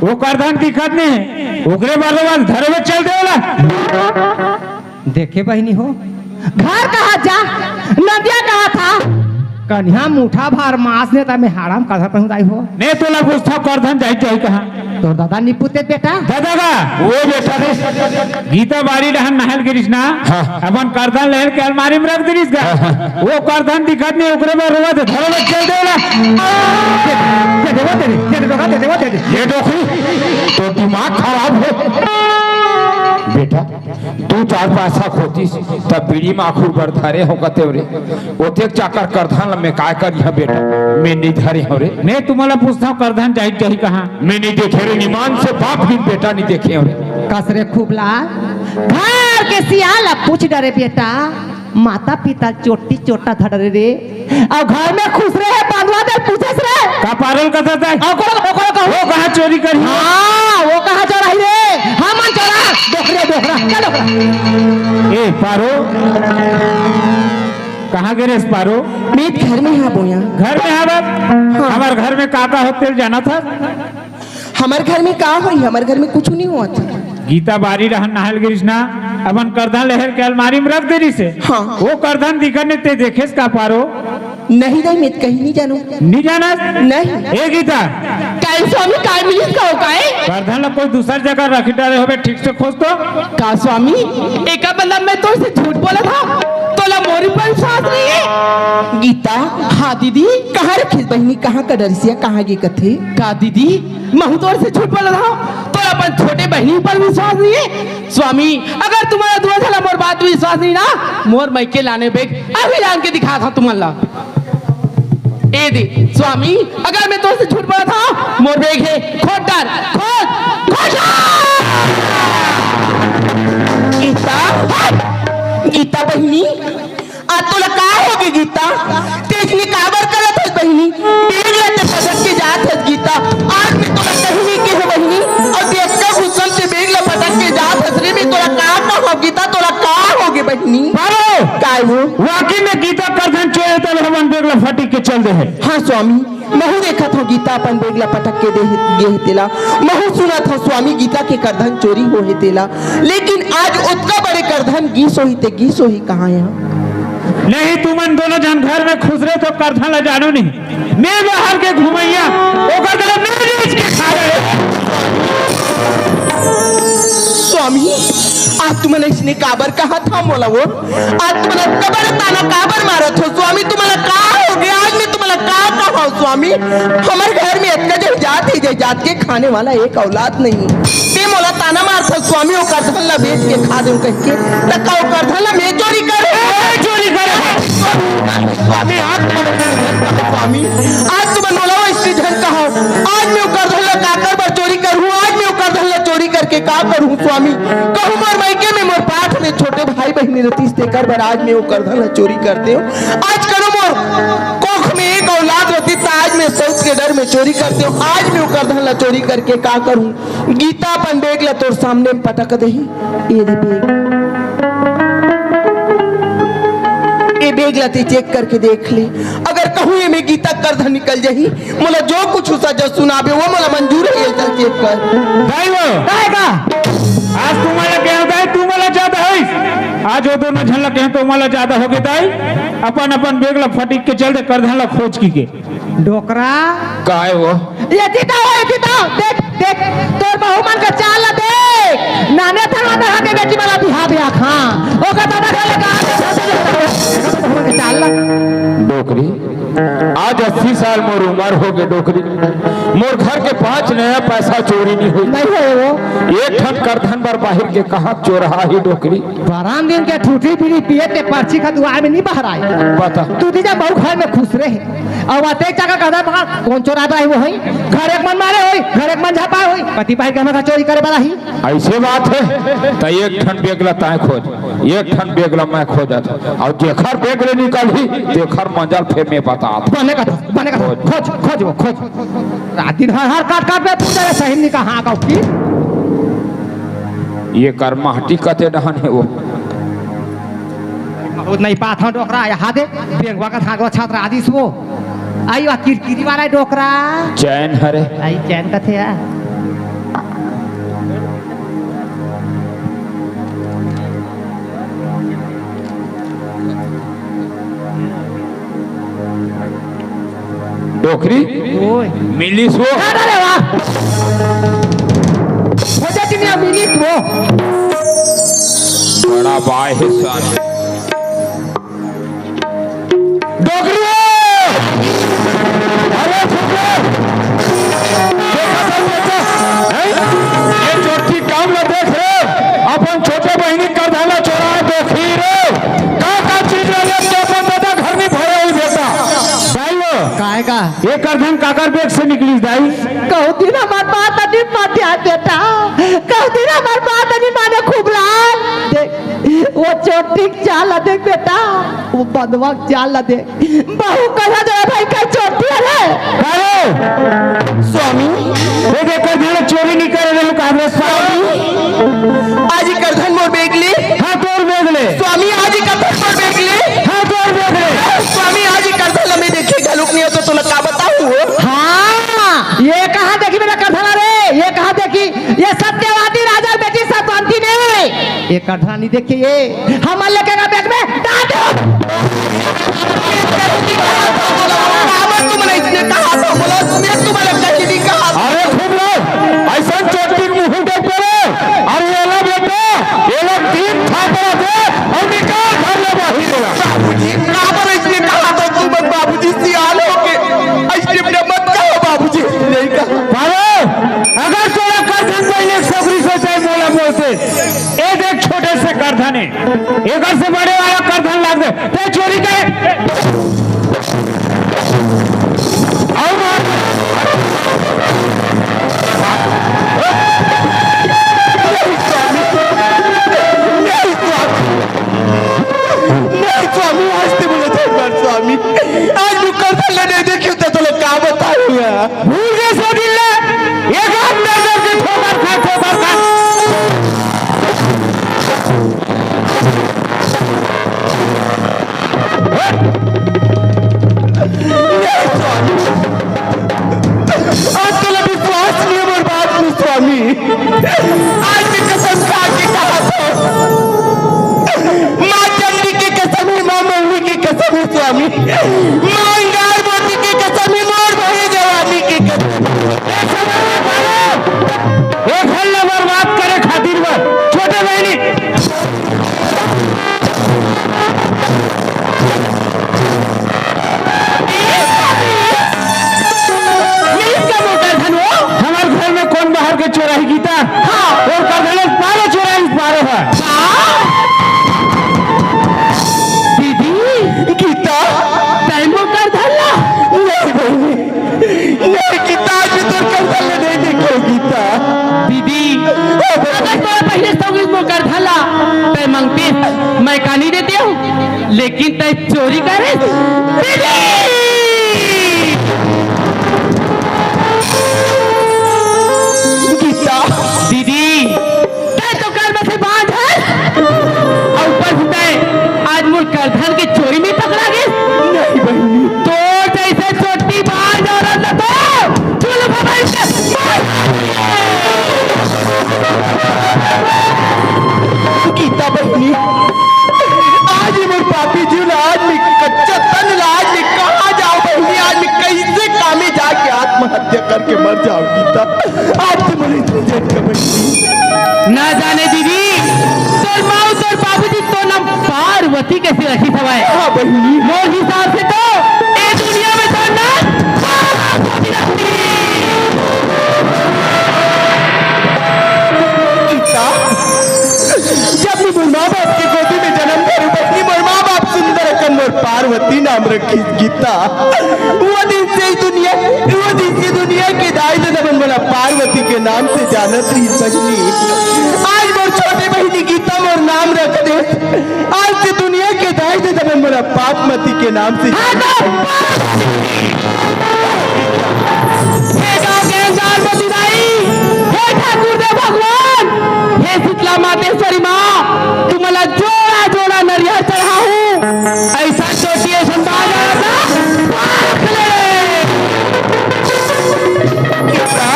वो करधन दिखत नहीं हे, ओकरे बर रोवत धरोबे चल दे ओला। देखे बहिनी हो, घर कहाँ जा, नदिया कहाँ था, कनिहा मुठा भर मांस ने ता में हाड़ा म करधन पहुंचाई हो। ने तोला पूछथंव करधन जाही जाही कहाँ? तोर दादा निपुते बेटा। दादा का? वो बेटा रे। गीता बारी डहन नहाय ल गे रिहिस ना, हाँ। अपन करधन ल हेर के अलमारी म रख दे रिहिस गा। हाँ, हाँ। वो करधन दिखत नहीं, ओकरे बर रोवत हे, धरोबे चल दे ओला। दे दे, वो दे दे, दे दे, दे दे, वो दे दे। ये डोकरी, तोर दिमाग खराब हे। बेटा, दू चार पैसा खोतिस, त बीड़ी माखुर बर धरे हो कतेव रे। ओतेक चाकर करधन ल मैं काय करिहंव बेटा, मैं नइ धरे हंव रे। मैं तुमन ला पूछथंव करधन जाही जाही कहाँ? मैं नइ देखे रे, निमान से बाप गिन बेटा नइ देखे हंव रे। कस रे खूबला, घर के सियान ला पूछ डरे बेटा, माता पिता चोटी चोटा धरे रे। अउ घर में खुसरे हे बंधवा दे पूछस रे। का पारो ल कथस हे? अउ कोनो, कोनो कहूँ। वो कहाँ चोरी करही? हाँ, वो कहाँ चोराही रे? हमन चोरा, डोकरे डोकरा, चल डोकरा। ए, पारो, कहाँ गे रेहेस पारो? मैं घर में हंव बोया। घर में हवस? हाँ। हमर घर में का का होथे तेला जानत हस? हमर घर में का होही? हमर घर में कुछू नइ होवत। गीता बारी डहन नहाय ल गिरिस ना, अपन करधन ल हेर के अलमारी म रख दे रिहिस हे। हाँ। वो करधन दिखत नइ, ते देखेस का पारो? नहीं दाई, मैं तो कहीं नहीं जानूं। नहीं जानस? नहीं। ए गीता। काय स्वामी, काय मिलिस का हो काय? करधन ल कोई दूसर जगह रख डारे होबे, ठीक से खोज तो। का स्वामी, एकर मतलब मैं तोर से झूठ बोलत हंव? तोला मोर ऊपर विश्वास नहीं हे? गीता। हाँ दीदी। कहाँ रखिस बहिनी, कहाँ का डरिस या, कहाँ गे कथे? का दीदी, महूं तोर से झूठ बोलत हंव? तोला अपन छोटे बहिनी ऊपर विश्वास नहीं हे? स्वामी, अगर तुमन ला दुनों झन ला मोर बात विश्वास नहीं ना, मोर मइके लाने बेग अभी लान के दिखात हंव तुमन ला। ए दे, स्वामी, अगर मैं तोर से झूठ बोलत हंव, मोर बेग हे, खोज डार, खोज, खोज डार! गीता, हट! गीता बहिनी, आज तोला का होगे गीता? ते अइसने काबर करत हस बहिनी? बेग ला ते पटक के जात हस गीता। आज मैं तोला कहीं नहीं केहे बहिनी, अउ ते अतका गुस्सा म ते बेग ला पटक के जात हस रे, मैं तोला का कहंव गीता, तोला का होगे बहिनी? बाबू! काय हो? वाकई में गीता करधन चोर हे, त हमन बेग ला फटिक के चल दे हे। हाँ स्वामी, महूं देखत हंव गीता अपन बेग ला पटक के दे हे, गे हे तेला। महूं सुनत हंव स्वामी गीता के करधन चोरी होहे तेला। लेकिन आज ओतका बड़े करधन गिस होही ते गिस होही कहाँ हे? नहीं, तुमन दोनों झन घर में खुश रहे तो करधन ला जानव नहीं। मैं बाहर के घुमइया, ओकर करा मैं बेच के खा रहे। स्वामी, आज तुमन अइसने काबर कहत हव मोला वो? आज तुमन अतका बड़े ताना काबर मारत हव स्वामी? तुमन ला का होगे? आज मैं तुमन ला का कहंव स्वामी? हमर घर में अतका जन जात हे, जे जात के खाने वाला एक औलाद नहीं। ते मोला ताना मारत हव स्वामी, ओ करधन ला बेच के खा देंव कहिके। त का ओ करधन ला मैं चोरी करे? मैं चोरी करे? स्वामी, आज तुमन, स्वामी, आज तुमन मोला अइसने झन कहव। आज मैं ओ करधन ला काकर बर चोरी करहूं? आज मैं ओ करधन ला चोरी करके का करहूं स्वामी? कहूं मोर मइके में मोर पाठ में छोटे भाई बहिनी रतिस, तेकर बर आज मैं ओ करधन ला चोरी कर देंव। आज करो मोर कोख में एक औलाद रतिस, त आज मैं सउत के डर में चोरी कर देंव। आज मैं ओ करधन ला चोरी करके का करहूं? गीता अपन बेग ला तोर सामने में पटक देही। ए दे बेग। ए बेग ला ते चेक करके देख ले। अगर कहूं एमे गीता करधन निकल जाही, मोला जो कुछु सजा सुनाबे, वो मोला मंजूर हे, ये चल चेक कर। दाई वो। दाई का? आज तुमन ला केहेंव दाई, तुमन ला जादा होइस। आज वो दोनों झन ला केहेंव त ओमन ला जादा होगे दाई। अपन अपन बेग ला फटिक के चल दे, करधन ला खोज कहिके। डोकरा। काय वो? ये दे तो, ये दे तो, देख, देख, तोर बहू मन के चाल ला देख। नाने थन वाला के बेटी वाला बिहा बिहा खा। ओकर दादा घर ले कहा, बहू मन के चाल ला। डोकरी, आज अस्सी साल मोर उमर होगे डोकरी, मोर घर के पांच नया पैसा चोरी नहीं होय। नहीं होय वो। एक ठन करधन बर बाहिर गे कहां चोरहा ही डोकरी। बारह दिन के ठूठी बीड़ी पिए ते पर्ची खा दुआर में नहीं बहराय। बता। तू दीजा बहू घर में खुश रहे। अउ अतेक जगह कहता मगर कौन चोराय बर आही वो होही? घर एक मन मारे होही, घर एक मन झपाय होही। पति बाहिर के हमर घर चोरी करे बर आही। अइसे बात हे, त एक ठन बेग ला तांय खोज, एक ठन बेग ला मैं खोजत हंव। अउ जेखर बेग ले निकलही, तेखर मंजल फेर में बतात। बने कथा, बने कथा। खोज। खोज, खोज वो, खोज। रात दिन हर, हर काट, काट में पूजा रे सही निका हाँ का की। ये कर माटी कते डहन हे वो। बहुत नहीं पात हंव डोकरा, यहाँ दे, बेंगवा का धागवा छात्र आदिस वो। आई वा किरकिरी वाला डोकरा। चैन हरे। आई चैन कथे यार। डोकरी? ओए। मिलिस वो। अरे वाह। हो जा चिनिया मिलिस वो। बड़ा बाय हे साले। डोकरी हो! अरे फुकरे! देखा था बेटा? हैं? ये चोटी काम ला देख रे। अपन छोटे बहिनी करधन ला चोराय डोकरी रे। का का चीज ला लेके अपन दादा घर में भरे हुई बेटा। भाई हो। काय का? ये करधन काकर बेग से निकलिस दाई? कहूं दिन हमर माता नहीं मर जाय बेटा। कहूं दिन हमर माता नहीं माने खूब लाल। देख, वो चोटी के चाल ला देख बेटा, वो बंधवा के चाल ला देख। बहू कहा जरा भाई का चोटी है रे। काहे? स्वामी। ये देख करधन चोरी नहीं करे रे, कहा रे स्वामी। आज ही करधन मोर बेग ले। हाँ, तोर बेग ले। स्वामी, आज ही करधन मोर बेग ले। हाँ, तोर बेग ले। स्वामी, आज ही करधन ला मैं देखे घलुक नहीं होतो, तोला का बताऊं? हाँ, ये कहाँ देखी मेरा करधन रे? ये कहाँ देखी? ये सत्यवादी राजा बेटी सब ये करधना नहीं देखे ये। हमर लेके का बैग में डाल दो। काबर तुमन अइसने कहा था, बोला, मैं तुम्हारा कहीं नहीं कहा था। अरे खूब लो, अइसन चोटी के मुंह देख पड़े। अरे ये लो बेटा, ये लो तीन थापड़ा दे अउ निकाल घर ले बाहर ले। बाबूजी, काबर अइसने कहा था तुमन, बाबूजी सियान हो के अइसने मत कहो बाबूजी, नहीं कहा। अरे अगर तोला करधन पहले छोकरी से चाहे मोला बोलते, ए देख छोटे से करधन हे, एकर से बड़े वाला करधन लाग दे, ते चोरी करे। अउ मार। नहीं स्वामी, आज ते बोले थे एक बार स्वामी, आज मैं करधन ले नहीं देखियो तो, तो लोग का बताऊंगा। भूल गए सो दिन ले, एक हाथ में दर्द के ठोकर खा, ठोकर खा। आज तोला विश्वास नहीं हे मोर बात में स्वामी। आज मैं कसम खा के कहा था, माँ चंडी के कसम हे, माँ मौली के कसम हे स्वामी, माँ अंगार मोती के कसम हे, मोर भरी जवानी के कसम। एक हल्ला बर्बाद करे खातिर बर छोटे बहनी। ये इसका मोटा धन हो? हमर घर में कौन बाहर के चोराही गीता? हाँ। और का धन पारो चोराही पारो है। हाँ। दीदी। गीता। तैं मोकर धन ला। नहीं, नहीं। नहीं, गीता, आज भी तोर करधन ले नहीं देखियो, गीता। दीदी, ओ, अगर तोर पहले से होगिस मोकर धन ला, तैं मंगतिस, मैं का नहीं देतेंव, लेकिन तैं चोरी करेस। दीदी! गीता। दीदी, तैं तो कर्म से बांझ हस, अउ ऊपर से तैं आज मोर करधन के चोरी में पकड़ा गेस। नहीं बहिनी। तोर जइसे चोटी बांझ औरत ल तो चूल्हा भर के मार। गीता बहिनी, आज ये मोर पापी जीव ला, आज मैं कच्चा तन ला, आज मैं कहाँ जाऊँ बहिनी, आज मैं कइसे कामे जाके आत्महत्या करके मर जाऊँ गीता। आज तो मोला इतनी झटका बहिनी। ना जाने दीदी, तोर माँ अउ तोर बाबूजी तोर नाम पार्वती कइसे रखिस हवय। हाँ बहिनी। मोर हिसाब से तो ए दुनिया में तोर नाम पार्वती रखिस। गीता, जब मैं मोर माँ बाप के गोदी में जनम धरेंव बहिनी, मोर माँ बाप सुंदर अकन मोर पार्वती नाम रखिस गीता। वो दिन से ही दुनिया, वो दिन से दुनिया के दाई ददा मन मोला पार्वती के नाम से जानत रहिस बहिनी। आज मोर छोटे बहिनी गीता मोर नाम रख दे। आज से दुनिया के दाई ददा मन मोला पापमती के नाम से हे गाँव के अंगार मोती दाई, हे ठाकुर देव भगवान, हे शीतला मातेश्वरी माँ, तुमला जोड़ा जोड़ा नरियर चढ़ाहूँ। अइसन चोटी अइसन बाजा ना, पाक ले। गीता,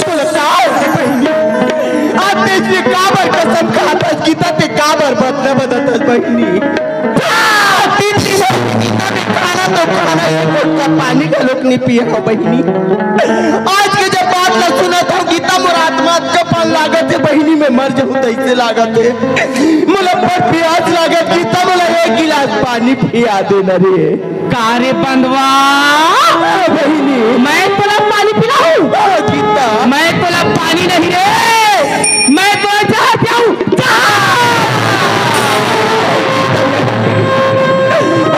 तोला का होगे बहिनी? आज तें इसने काबर कसम खात हस गीता, तें काबर बदला बदलत हस बहिनी? तीन दिन हो गए गीता, मैं खाना तो खाना, एक घुटका पानी घलोक नहीं पिए हँव बहिनी। आज के जब बात ला सुनत हँव गीता, मोर आत्मा अतका पान लागत हे बहिनी, मैं मर जाहूँ तइसे लागत हे। मोला बड़ प्यास लागत गीता, मोला एक गिलास पानी पिया दे ना रे। का रे बंदवा? हाँ बहिनी। मैं तोला पानी पिलाहूँ? हाँ गीता। मैं तोला पानी नहीं रे, मैं तोला जहर पियाहूँ।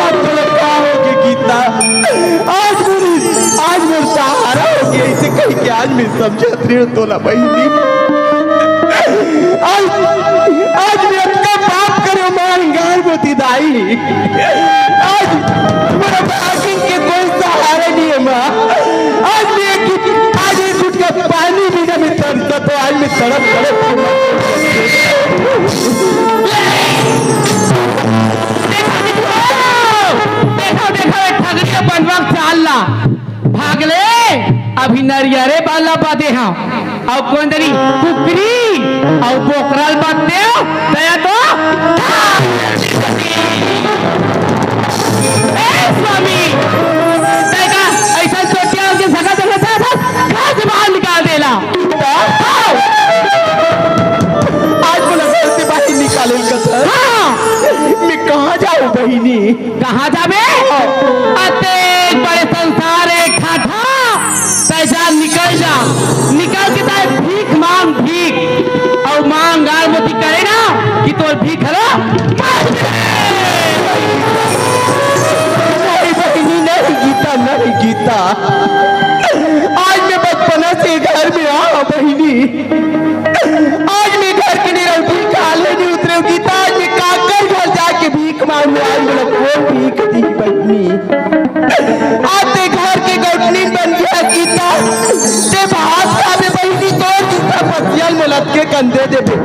आज तोला का होगे गीता? आज मोर, आज मोर सहारा होगे, अइसे कहिके आज मैं समझत रहेंव तोला बहिनी। आज, आज मैं अतका पाप करेंव माँ अंगार मोती दाई। आज मोर भागिन के कोई सहारा नहीं हे माँ। आज मैं एक, आज एक घुटका पानी बिना मैं तरसत हँव, आज मैं तड़प तड़प के मर देखव, देखव, ए ठगरिया बंदवा के चाल ला। भाग ले, अभी नरियरे बाला बादे हँव। अउ कोन दरी कुकरी अउ बोकरल बत्ते, दया तो। ए स्वामी, तैं का अइसन चोटिया के सगा जगह से था, घर से बाहर निकाल देला। हाँ। आज मोला घर से बाहर निकाले कथा। हाँ। मैं कहाँ जाऊँ बहिनी? कहाँ जाबे? अतेक बड़े संसार हे ठाठा, तैं जा, निकल जा, निकल के तैं भीख मांग, भीख। अउ मांग गार मोती करे ना कि तोर भीख हला। नहीं बहिनी, नहीं गीता, नहीं गीता। आज मैं बचपना से घर में आ बहिनी। आज मैं घर के निरौठी काले नहीं उतरे गीता। आज मैं काकर घर जाके भीख मांगू? आज मोला कोन भीख दी बहिनी? आज तैं घर के गौटनी बन गया गीता। तैं भात खाबे बहिनी, तोर जूठा पसिया ल मोला के कंधे देबे।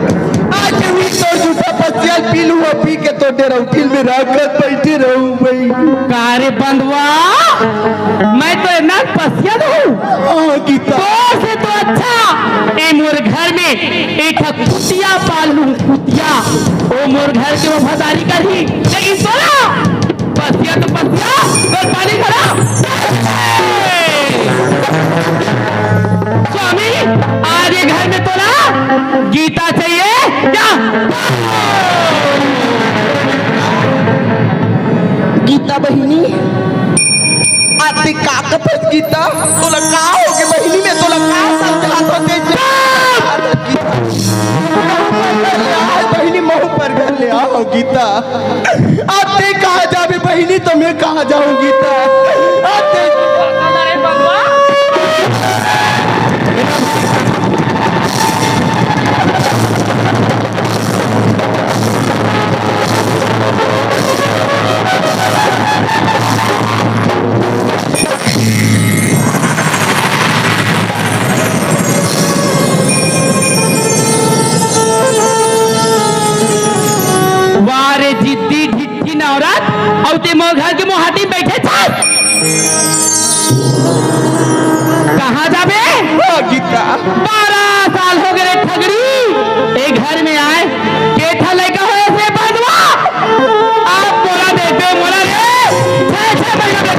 आज मैं भी तोर जूठा पसिया ल पी लूँ, पी के तोर डेरौठी में राखत बैठे रहूँ बहिनी। का रे बंधुआ, मैं तो एतना पसिया हूँ। हाँ गीता। तोर से तो अच्छा ए मोर घर में एक ठा कुतिया पाल लूँ, कुतिया। ओ मोर घर के वफादारी करही, लेकिन तोला पसिया तो पसिया, तोर पानी खड़ा। स्वामी, आज ये घर में तोला गीता चाहिए क्या? गीता बहिनी, आज तैं का कथस गीता? तोला का होगे बहिनी? मैं तोला का समझात हों तैं? आज बहिनी महूँ परघर ले आव गीता। आज तैं कहाँ जाबे बहिनी, तो मैं कहाँ जाऊँ गीता? आज तैं वाह रे जिद्दी ढिट्ठिन औरत, अउ तैं मोर घर के मुहाटी में बैठे छस। कहाँ जाबे? ओ गीता। बारह साल होगे रे ठगरी, ए घर में आए, के ठा लइका होय से बंधुआ? अब मोला देखबे, मोला रे, छह, छह महीना में।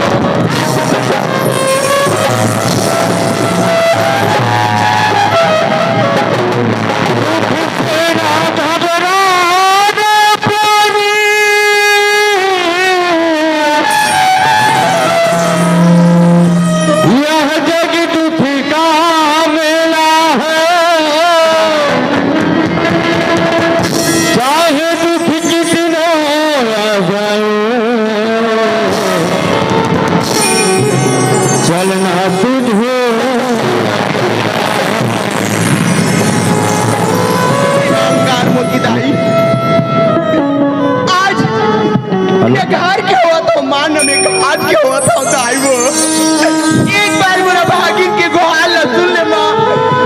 यह जग दुख का मेला है, चाहे दुख कितना आ जाए, चलना तुझे। नमस्कार मोती दाई। आज ये घर के होवत हव माँ, न मैं आज के होवत हव दाई वो। एक बार मोला भागिन के गोहार ला सुन ले माँ,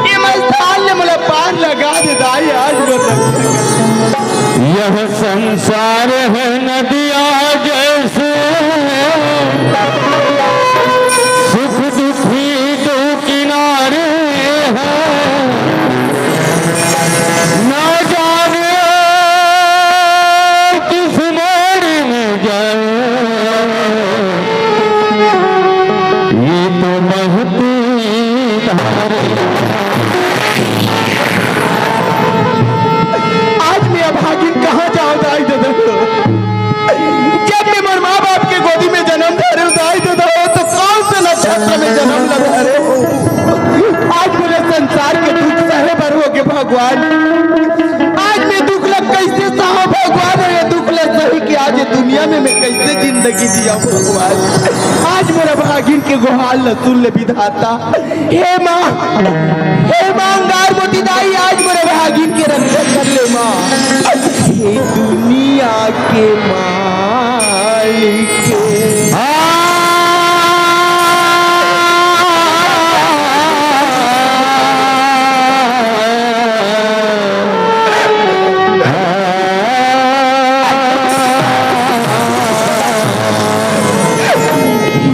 ये मस्तान ले मोला पार लगा दे दाई, आज मोला। यह संसार है नदिया जैसे, सुख दुखी दो किनारे हैं, ना जाने किस मोड़ में जाए, ये तो बहती धारे। आज मैं अभागिन कहाँ जाऊँ दाई ददा? जब मैं मोर माँ बाप के गोदी में जन्म धरे हूँ दाई ददा, तो कौन से नक्षत्र में जन्म ला धरे हूँ? आज मोला संसार के दुख सहे बर होगे भगवान। आज मैं दुख ला कैसे सहा भगवान, ये दुख ला सही के आज ये दुनिया में मैं कैसे जिंदगी जिया भगवान। आज मोर अभागिन के गोहार ला सुन ले विधाता। हे माँ, हे माँ अंगार मोती दाई, आज मोर अभागिन के रक्षा कर ले माँ। हे दुनिया के मालिक।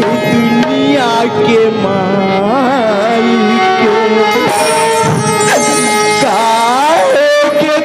दुनिया के मालिक, काहे के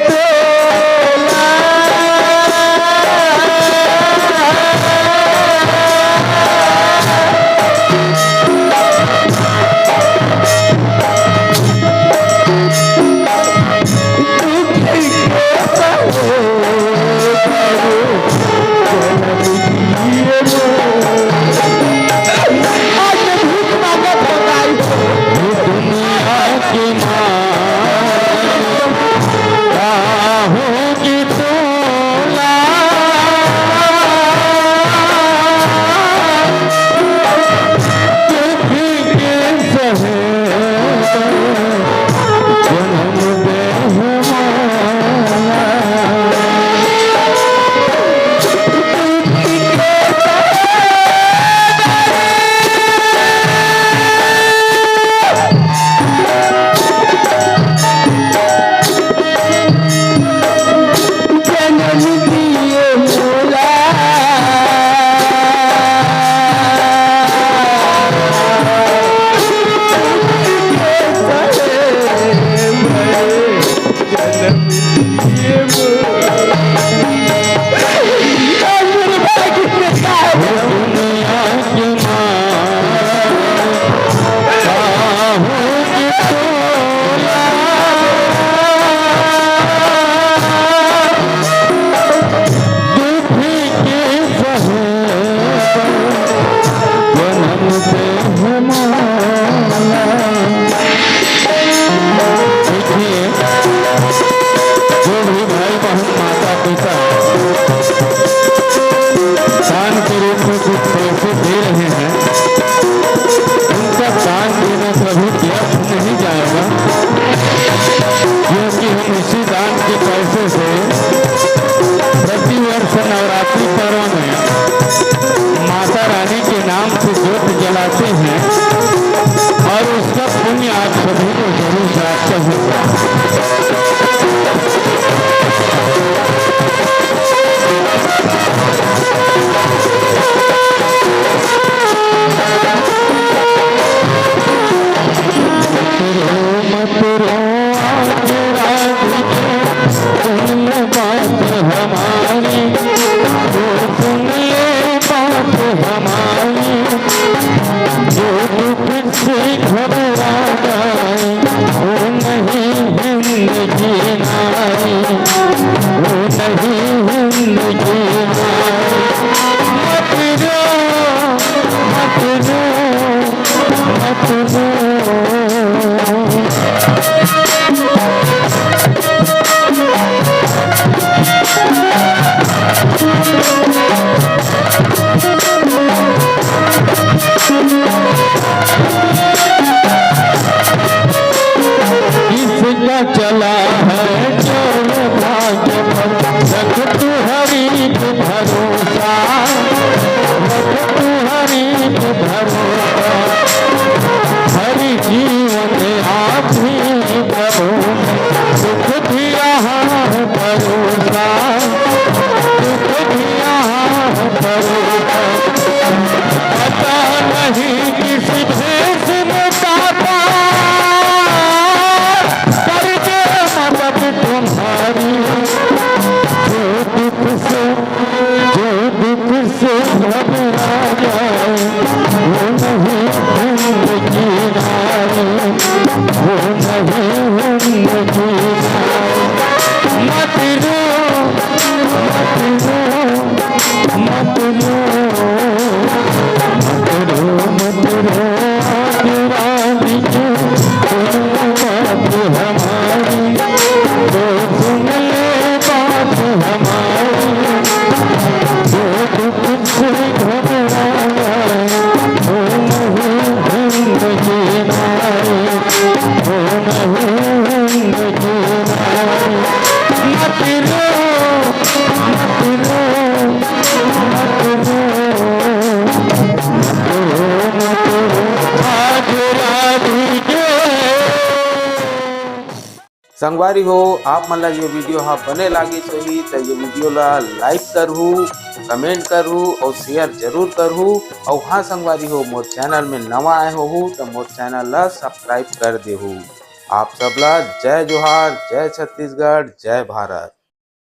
की नारी, वो नहीं हिंद की नारी। मत रो, मत रो, मत रो। किसका चला है जोर भाग्य पर, रख तू हरि पे भरोसा, रख तू हरि पे भरोसा। हरि जीवन आधी प्रभु ने सुख दिया है भरोसा, सुख दिया है भरोसा। पता नहीं किस भेष में पापा कर दे मदद तुम्हारी। जो दुख से, जो दुख से घबरा जाए, वो नहीं हिंद की नारी, वो नहीं हिंद की नारी। मत रो, मत रो, मत रो, मत रो, मत रो, आज रानी के सुन बात हमारी, तो सुन ले बात हमारी। जो दुख से घबराया, वो नहीं हिंद की नारी, वो नहीं हिंद की नारी। मत रो, मत रो, मत रो, मत रो, मत रो, आज राधिके। संगवारी हो, आप मन ला ये वीडियो हा बने लागिस होही त ये वीडियो ला like करहू, comment करहू और share जरूर करहू। और हाँ संगवारी हो, मोर channel में नवा आए होहू त मोर channel ला subscribe कर देहू। आप सब ला जय जोहार, जय छत्तीसगढ़, जय भारत।